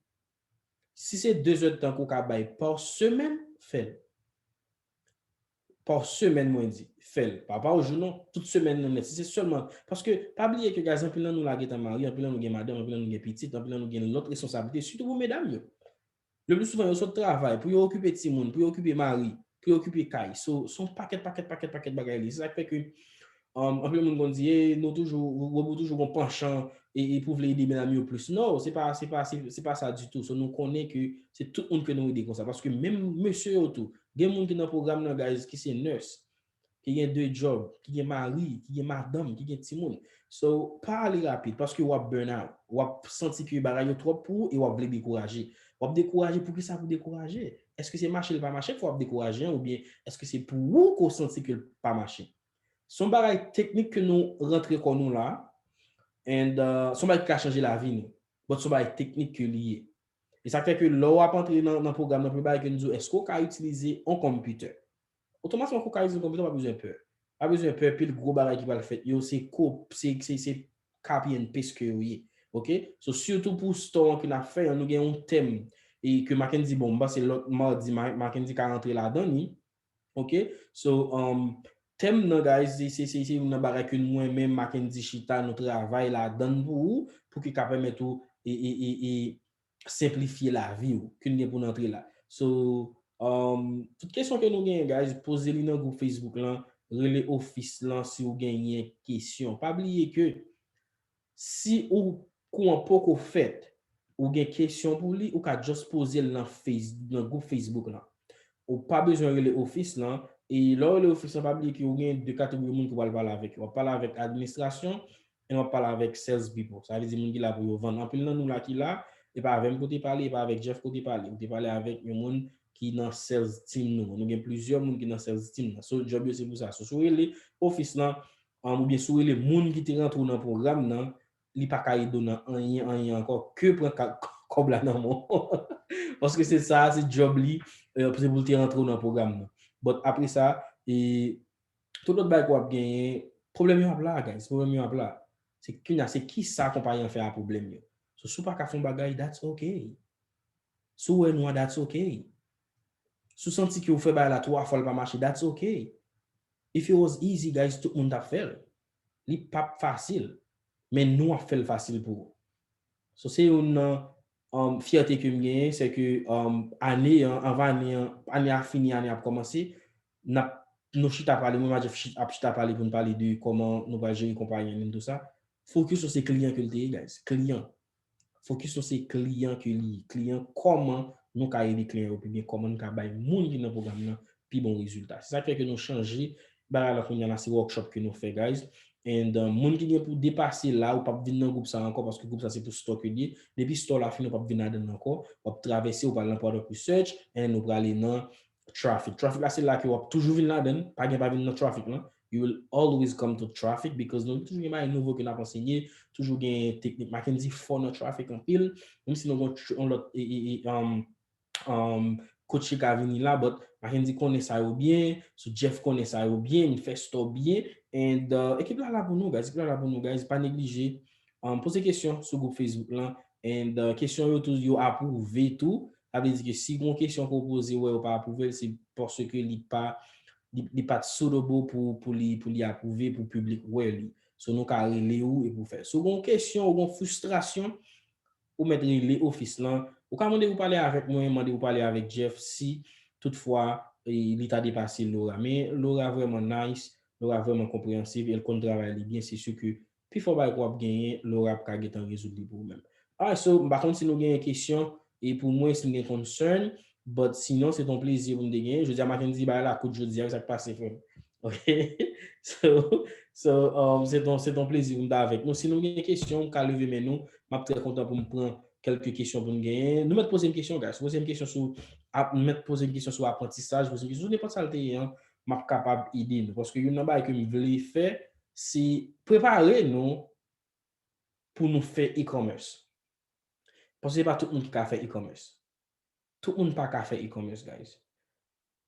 Si se de zè de tan ke w ka bay pa semèn, fè l. Pa semèn, mwen di, fè l. Pa pa jou non, tout semèn nan nèt. Si se sèlman, paske pa bliye ke, guys, anpil nan nou la gentan marye, anpil nan nou gen madanm, anpil nan nou gen pitit, anpil nan nou gen lòt responsablite, sitou pou medam yo. Le pli souvan, yo sot travay pou yo okipe timoun, pou yo okipe mari, pou yo okipe kay. So, se yon pakèt, pakèt, pakèt, pakèt bagay li. Se sa k fè ke um, anpil moun konn di, e, nou toujou, Robo toujou gon panchan e, e pou vle ede medam yo plis. No, se pa, se pa, se, se pa sa ditou. So, nou konnen ke se tout moun ke nou ede konsa. Paske menm mesye yo tou, gen moun ki nan pwogram nan, guys, ki se nurse, ki gen de job, ki gen mari, ki gen madanm, ki gen timoun. So, pa ale rapid, paske w ap burn out. W ap santi ke bagay yo twòp pou ou e w ap vle dekouraje. W ap dekouraje, poukisa pou dekouraje? Èske se mache l pa mache k fè w ap dekouraje an, oubyen èske se pou ou ke w santi ke l pa mache? Se yon bagay teknik ke nou rantre kò nou la. And uh, se yon bagay ki ka chanje lavi nou. But se yon bagay teknik ke li ye. E sa k fè ke lè w ap antre nan, nan pwogram nan, premye bagay ke nou di w, èske w ka itilize yon computer? Otomatikman, kou w ka itilize yon computer, w pa bezwen pè. Pa bezwen pè, pil gwo bagay ki pral fèt yo, se ko, se, se, se copy and paste ke yo ye. Ok? So, sitou pou store an ke n ap fè an, nou gen yon tèm e ke Mackendy, bon, m panse lòt madi, Ma- Mackendy ka rantre ladan li. Ok? So, um, tèm nan, guys, se, se, se, se youn nan bagay ke mwen menm, Mackendy chita, nou travay ladan l pou ou, pou ki ka pèmèt ou e, e, e, e, senplifye lavi w, ke n gen pou n antre la. So, um, tout kesyon ke nou genyen, guys, poze li nan gwoup Facebook lan, rele ofis lan si w genyen kesyon. Pa bliye ke si ou kou an poko fèt, ou gen kesyon pou li, ou ka just poze l nan, face, nan gwoup Facebook lan. Ou pa bezwen rele ofis lan. E lè w rele ofis lan, pa bliye ke ou gen de kategori moun ke w pral pale avèk yo. W ap pale avèk administrasyon, e w ap pale avèk sales people. Sa vle di moun ki la pou yo vann. Anpil nan nou la ki la, e pa avè m ke w te pale, e pa avèk Jeff ke w te pale. Ou te pale avèk yon moun ki nan sales team nou. Nou gen plizyè moun ki nan sales team nan. So, job yo se pou sa. So, si w rele ofis lan, um, oubyen si w rele moun ki te rantre w nan pwogram nan, li pa ka ede w nan anyen, anyen ankò, ke pran ka- kòb la nan men w. Paske se sa, se job li, eh, se pou l te rantre w nan pwogram nan. But apre sa, e, tout lòt bagay ke w ap genyen, pwoblèm yo ap la, guys, pwoblèm yo ap la. Se kina, se kisa konpayi an fè a pwoblèm yo. So, si w pa ka fè yon bagay, that's okay. Si w wè nwa, that's okay. Si w santi ke w fè bagay la twa fwa, l pa mache, that's okay. If it was easy, guys, tout moun t ap fè l. Li p ap fasil. Men nou ap fè l fasil pou ou. So, se youn nan, um, fyète ke m genyen, se ke, um, ane an, anvan ane an, ane a fini, ane ap kòmanse, n ap, nou chita pale, mwen, Jeff, ap chita pale pou n pale de kòman nou pral jere konpayi an, tout sa. Focus nou se kliyan ke l te ye, guys. Kliyan. Focus nou se kliyan ke li ye. Kliyan, kòman nou ka ede kliyan yo pi byen, kòman nou ka bay moun ki nan pwogram nan pi bon rezilta. Se sa k fè ke nou chanje bagay la kounye a la, se workshop ke nou fè, guys. And uh, moun ki gen pou depase la, ou p ap vin nan gwoup sa ankò, paske gwoup sa se pou store ke li ye. Depi store la fini, ou p ap vin ladan l ankò. W ap travèse, ou pral nan product research, and ou prale nan traffic. Traffic la, se la ke w ap toujou vin ladan l. Pa gen pa vin nan traffic lan. You will always come to traffic because nou toujou gen bagay nouvo ke n ap ansenye, toujou gen teknik. Mackendy fò nan traffic anpil. Menm si nou gen yon lòt e, e, e, um, um, coach ki ka vini la, but Mackendy konnen sa yo byen, so Jeff konnen sa yo byen, li fè store byen, and uh, ekip la la pou nou, guys, ekip la la pou nou, guys, pa neglije, um, poze kesyon sou gwoup Facebook lan, and uh, kesyon yo tou, yo apwouve tou, sa vle di ke si gen yon kesyon ke w poze, w wè yo pa apwouve l, se paske li pa, li, li pa t suitable pou, pou li, pou li apwouve, pou piblik wè li. So nou ka rele ou epi w fè. Si w gen yon kesyon, ou gen yon fristrasyon, ou mèt rele ofis lan. Ou ka mande pou pale avèk mwen, mande pou pale avèk Jeff si toutfwa e, li ta depase Laura. Men Laura vrèman nice, Laura vrèman konpreyansiv, e l konn travay li byen. Se si ke pifò bagay ke w ap genyen, Laura ap ka gentan rezoud li pou ou menm. Alright, so, m pa konn si nou genyen kesyon, e pou mwen, si m gen concern, but sinon, se t on plezi pou m te genyen. Jodi a, Mackendy, bagay la kout jodi a, sa k pase, frè m? Ok? So, so um, se t on, se t on plezi pou m ta avèk nou. Si nou gen kesyon, ou ka leve men nou. M ap trè kontan pou m pran kèlke kesyon pou n genyen. Nou mèt poze m kesyon, guys. Poze m kesyon sou, ap, mèt poze m kesyon sou aprantisaj, poze m kesyon sou nenpòt sa l te ye an, m ap kapab ede nou. Paske youn nan bagay ke m vle fè, se prepare nou pou nou fè e-commerce. Paske se pa tout moun ki ka fè e-commerce. Tout moun pa ka fè e-commerce, guys.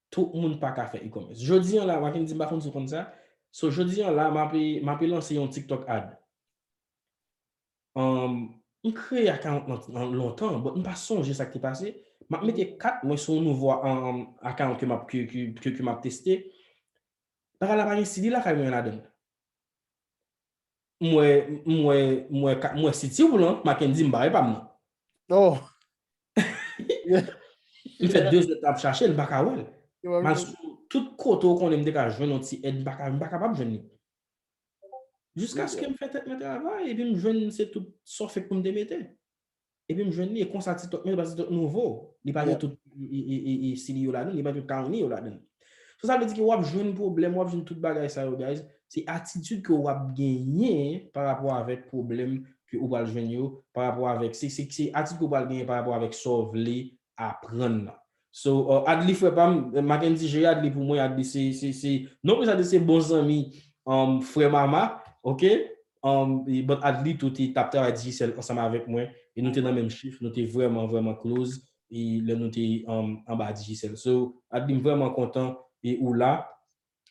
Tout moun pa ka fè e-commerce. Jodi an la, Mackendy, m pa konn si w konn sa. So, jodi an la, m ape, m ape lanse yon TikTok ad. Um, m kreye account lan, lan lontan, but m pa sonje sa k te pase. M ap mete kat mwen sou yon nouvo um, account ke m ap, ke, ke, ke, ke m ap teste. Bagay la pa gen C D lakay mwen ladan l. M wè, m wè, m wè ka- m wè C D w lan, Mackendy, m bare pa m nan. Oh, M fè de zè ap chache l, m pa ka wè l. yo pa Mas vle- tout kote w konnen m te ka jwenn yon ti èd, m pa ka, m pa kapab jwenn li. Jiskaske m fè tèt mwen travay, epi m jwenn se tout sa w fèk pou m te mete. Epi m jwenn li, e konsa TikTok mwen, se pa TikTok nouvo. Li pa gen Yeah. tout e, e, e, e, C D yo ladan, li pa gen tout kaloni yo ladan. So, sa vle di ke w ap jwenn pwoblèm, w ap jwenn tout bagay sa yo, guys. Se atitid ke w ap genyen pa rapò avèk pwoblèm ke ou pral jwenn yo, pa rapò avèk, se, se, se atitid ke w pral genyen pa rapò avèk sa w vle aprann nan. So, uh, Adli frè pa m, Mackendy jere Adli pou mwen, Adli se, se, se, non, Adli se bon zanmi um, frè Mama, ok? um, e, but Adli tou te t ap travay Digicel ansanm avèk mwen, e nou te nan menm shift, nou te vrèman, vrèman close, e lè nou te um, anba Digicel. So, Adli, m vrèman kontan e ou la.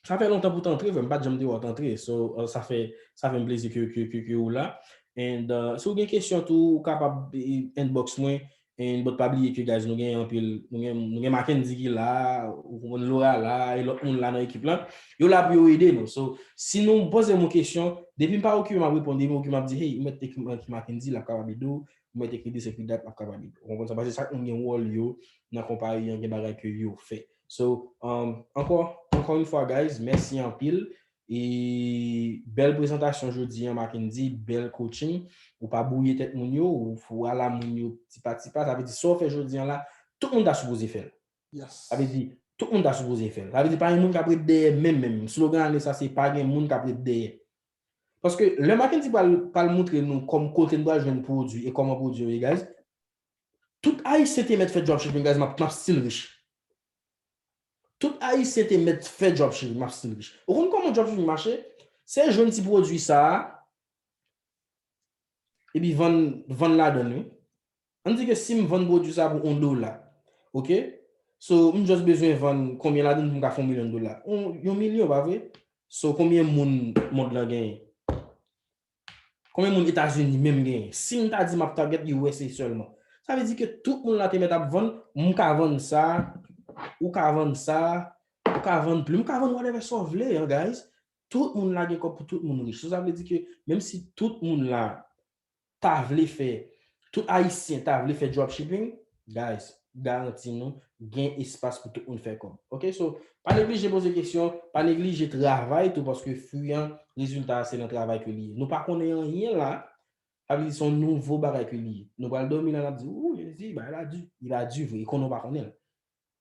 Sa fè lontan pou w t antre, vrè, m pa t janm te wè w t antre. So, uh, sa fè, sa fè m plezi ke, ke, ke, ke ou la. And uh, si w gen kesyon tou, ou kapab eh, inbox mwen. And but pa bliye ke, guys, nou gen anpil, nou gen, nou gen Mackendy ki la, ou konprann, Laura la, e lòt moun la nan ekip lan. Yo la pou yo ede nou. So, si nou poze m yon kesyon, depi m pa okipe m ap reponn, depi m okipe m ap di, hey, ou mèt ekri Mackendy, l ap kapab ede w, ou mèt ekri this, ekri that, l ap kapab ede w. Ou konprann sa? Paske chak moun gen wòl yo nan konpayi an, gen bagay ke yo fè. So, um, ankò, ankò yon fwa, guys, mèsi anpil. E bèl prezantasyon jodi an, Mackendy, bèl coaching. Ou pa bwouye tèt moun yo, ou, ou ala moun yo tipa tipa. Sa vle di, sa w fè jodi an la, tout moun ta sipoze fè l. Sa vle di, tout moun ta sipoze fè l. Sa vle di, pa gen moun k ap ret dèyè menm, menm. Slogan ane sa, se pa gen moun k ap ret dèyè. Paske lè Mackendy pral, pral montre nou kòm kote n pral jwenn pwodui e kòman pwodui yo ye, guys, tout Ayisyen te mèt fè dropshipping, guys, m ap, m ap still rich. Tout Ayisyen te mèt fè dropshipping, m ap still rich. Ou konn kòman dropshipping mache? Se jwenn ti pwodui sa a, epi vann, vann ladan l, wi. Ann di ke si m vann pwodui sa a pou yon dola, oke? So, m just bezwen vann konbyen ladan l pou m ka fè yon milyon dola? Yon, yon milyon, pa vre? So, konbyen moun mond lan genyen? Konbyen moun Etazini menm genyen? Si m ta di m ap target U S A sèlman, sa vle di ke tout moun la te mèt ap vann, m ka vann sa, ou ka vann sa, ou ka vann plim, ou ka vann whatever sa w vle, an, guys. Tout moun la gen kòb pou tout moun rich. So, sa vle di ke menm si tout moun la ta vle fè, tout Ayisyen ta vle fè dropshipping, guys, garanti nou, gen espas pou tout moun fè kòb. Oke, so, pa neglije poze kesyon, pa neglije travay tou, paske fwi an, rezilta a se nan travay ke li ye. Nou pa konnen anyen la, sa vle di se yon nouvo bagay ke li ye. Nou pral dòmi la, n ap di, ou, Jezi, bagay la di, li pa di vre, e konnen w pa konnen l.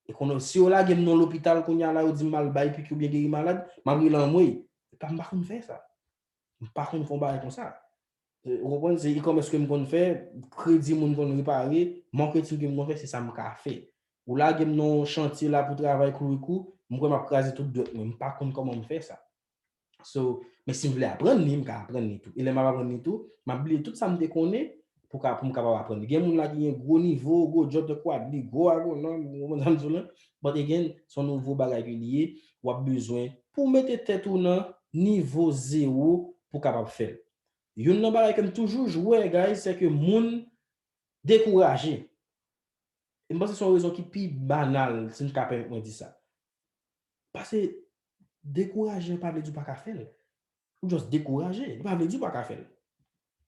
E konnen, si yo lage m nan lopital kounye a la, yo di m m al bay piki oubyen geri malad, m ap rele anmwey. E pa m pa konn fè sa. M pa konn fè yon bagay konsa. Ou konprann? Se e-commerce ke m konn fè, kredi moun konn repare, marketing ke m konn fè, se sa m ka fè. Ou lage m nan yon chantye la pou travay kouri kou, m kwè m ap kraze tout dwèt mwen. M pa konn kòman m fè sa. So, men si m vle aprann li, m ka aprann li tou. E lè m ap aprann li tou, m ap bliye tout sa m te konnen pou ka, pou m kapab aprann li. Gen moun la ki gen gwo nivo, gwo djòb tankou Adli, gwo agwonòm, ou konprann sa m di w lan? But again, se yon nouvo bagay ke li ye, w ap bezwen pou w mete tèt ou nan nivo zewo pou w kapab fè l. Youn nan bagay ke m toujou wè, guys, se ke moun dekouraje. E m panse se yon rezon ki pi banal, si m ka pèmèt mwen di sa. Paske dekouraje pa vle di w pa ka fè l. Ou just dekouraje. Li pa vle di w pa ka fè l.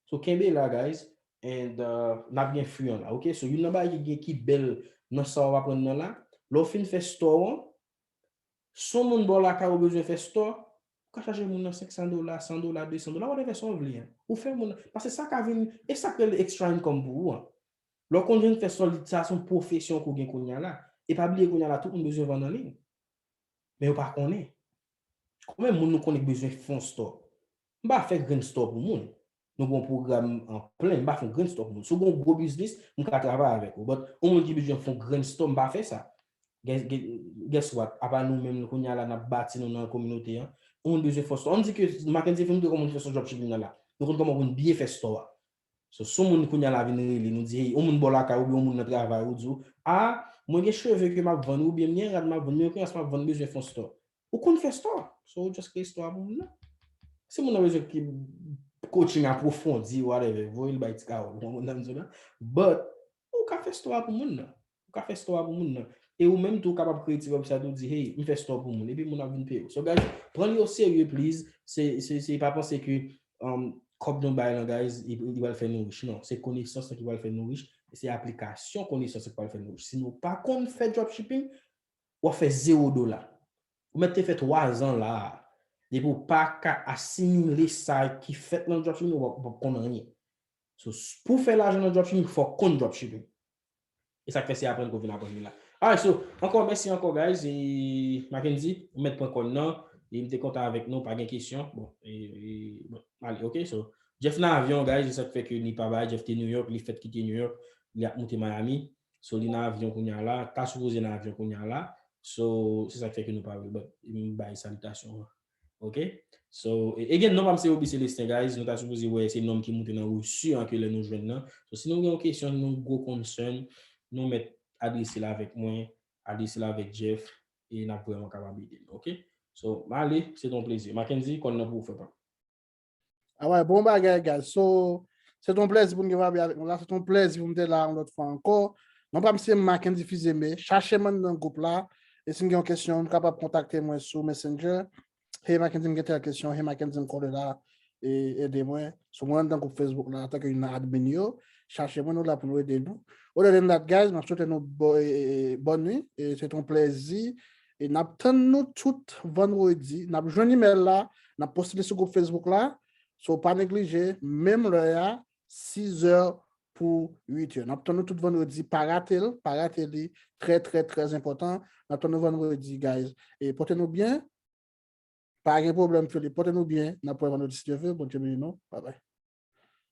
So, kenbe la, guys. And uh, n ap gen fwi an la. Oke? So, youn nan bagay ki gen ki bèl nan sa w ap aprann nan la, lè w fin fè store an, si yon moun ba w lakay ou bezwen fè store, ou ka chaje moun nan senk san dola, san dola, de san dola, whatever sa w vle an. Ou fè moun nan, paske sa ka vin, e sa k rele extra income pou ou an. Lè w konn jwenn fè store, li, sa se yon pwofesyon ke w gen kounye a la. E pa bliye kounye a la, tout moun bezwen vann an liy. Men yo pa konnen. Konbyen moun nou konnen ki bezwen fè yon store? M pa fè grenn store pou moun. Nou gen yon pwogram an plen, m pa fè yon grenn store pou moun. Si w gen yon gwo biznis, m ka travay avèk ou. But, yon moun ki bezwen fè yon grenn store, m pa fè sa. Guess, guess, guess what? Apa nou menm kounye a la n ap bati nou nan kominote an. Yon moun bezwen fè store. Ann di ke Mackendy fin montre kòman nou fè store dropshipping nan la. Nou konn kòman pou n byen fè store a. So, si yon moun kounye a la vin rele, nou di, hey, yon moun ba w lakay oubyen yon moun nan travay, ou di w, a, mwen gen cheve ke m ap vann, oubyen m gen rad m ap vann, m gen kreyans m ap vann, m bezwen fè yon store. Ou konn fè store. So, ou just kreye store a pou moun nan. Si moun nan bezwen ki coaching apwofondi, whatever, voye l bay Ti Carole, ou konprann sa m di w la? But, ou ka fè store a pou moun nan. Ou ka fè store a pou moun nan. E ou menm tou, ou kapab kreye ti website ou di, hey, m fè store pou moun. Epi moun ap vin peye w. So, guys, pran li o serye, please. Se, se, se pa panse ke um, kòb nou bay lan, guys, li, li pral fè nou rich. Non, se konesans lan ki pral fè nou rich. E se aplikasyon konesans lan ki pral fè nou rich. Si nou pa konn fè dropshipping, w ap fè zewo dola. Ou mèt te fè twa zan la a. Depi w pa ka asimile sa ki fèt nan dropshipping, ou p ap, ou p ap konn anyen. So, s- pou w fè lajan nan dropshipping, fò w konn dropshipping. E sa k fè se aprann ke w vin aprann li la. Alright, so, ankò, mèsi ankò, guys. E Mackendy, ou mèt pran kòn nan. E m te kontan avèk nou, pa gen kesyon. Bon, e, e, bon, ale, ok, so, Jeff nan avyon, guys, e sa k fè ke li pa bay, Jeff te New York, li fèt kite New York, li ap moute Miami. So, li nan avyon kounye a la, ta sipoze nan avyon kounye a la. So, se sa k fè ke nou pa wè, but, m bay salitasyon an. Ok? So, e- again, non pa m se Oby Celestin, guys. Nou ta sipoze wè se nonm ki moute nan resu an ke lè nou jwenn nan. So, si nou gen yon kesyon, nou gwo concern, nou mèt adrese l avèk mwen, adrese l avèk Jeff, e n ap vrèman kapab ede nou, ok? So, m ale, se t on plezi. Mackendy, kòn nan pou ou, frè pa m. Alright, bon bagay, guys. So, se t on plezi pou n gen Faby avèk nou la. Se t on plezi pou m te la yon lòt fwa ankò. Non pa m se Mackendy Fils-Aimé. Chache mwen nan gwoup la. E si n gen yon kesyon, nou kapab kontakte mwen sou Messenger. Hey Mackendy, m gen tèl kesyon. Hey Mackendy, m kole la. E ede mwen. So, mwen nan gwoup Facebook la, antanke youn nan admin yo. Chache mwen, nou la pou nou ede nou. Other than that, guys, m ap swete nou bo- e- e- bòn nuit. E se t on plezi. E n ap tann nou tout vandredi. N ap jwenn email la. N ap poste li sou gwoup Facebook la. So, pa neglije, menm lè a, sis è pou uit è. N ap tann nou tout vandredi, pa rate l, pa rate li, trè, trè, trè enpòtan. N ap tann nou vandredi, guys. E pote nou byen, pa gen pwoblèm, Philippe, pote nou byen, n ap wè vandredi si Dye vle, Bondye beni nou, bye bye.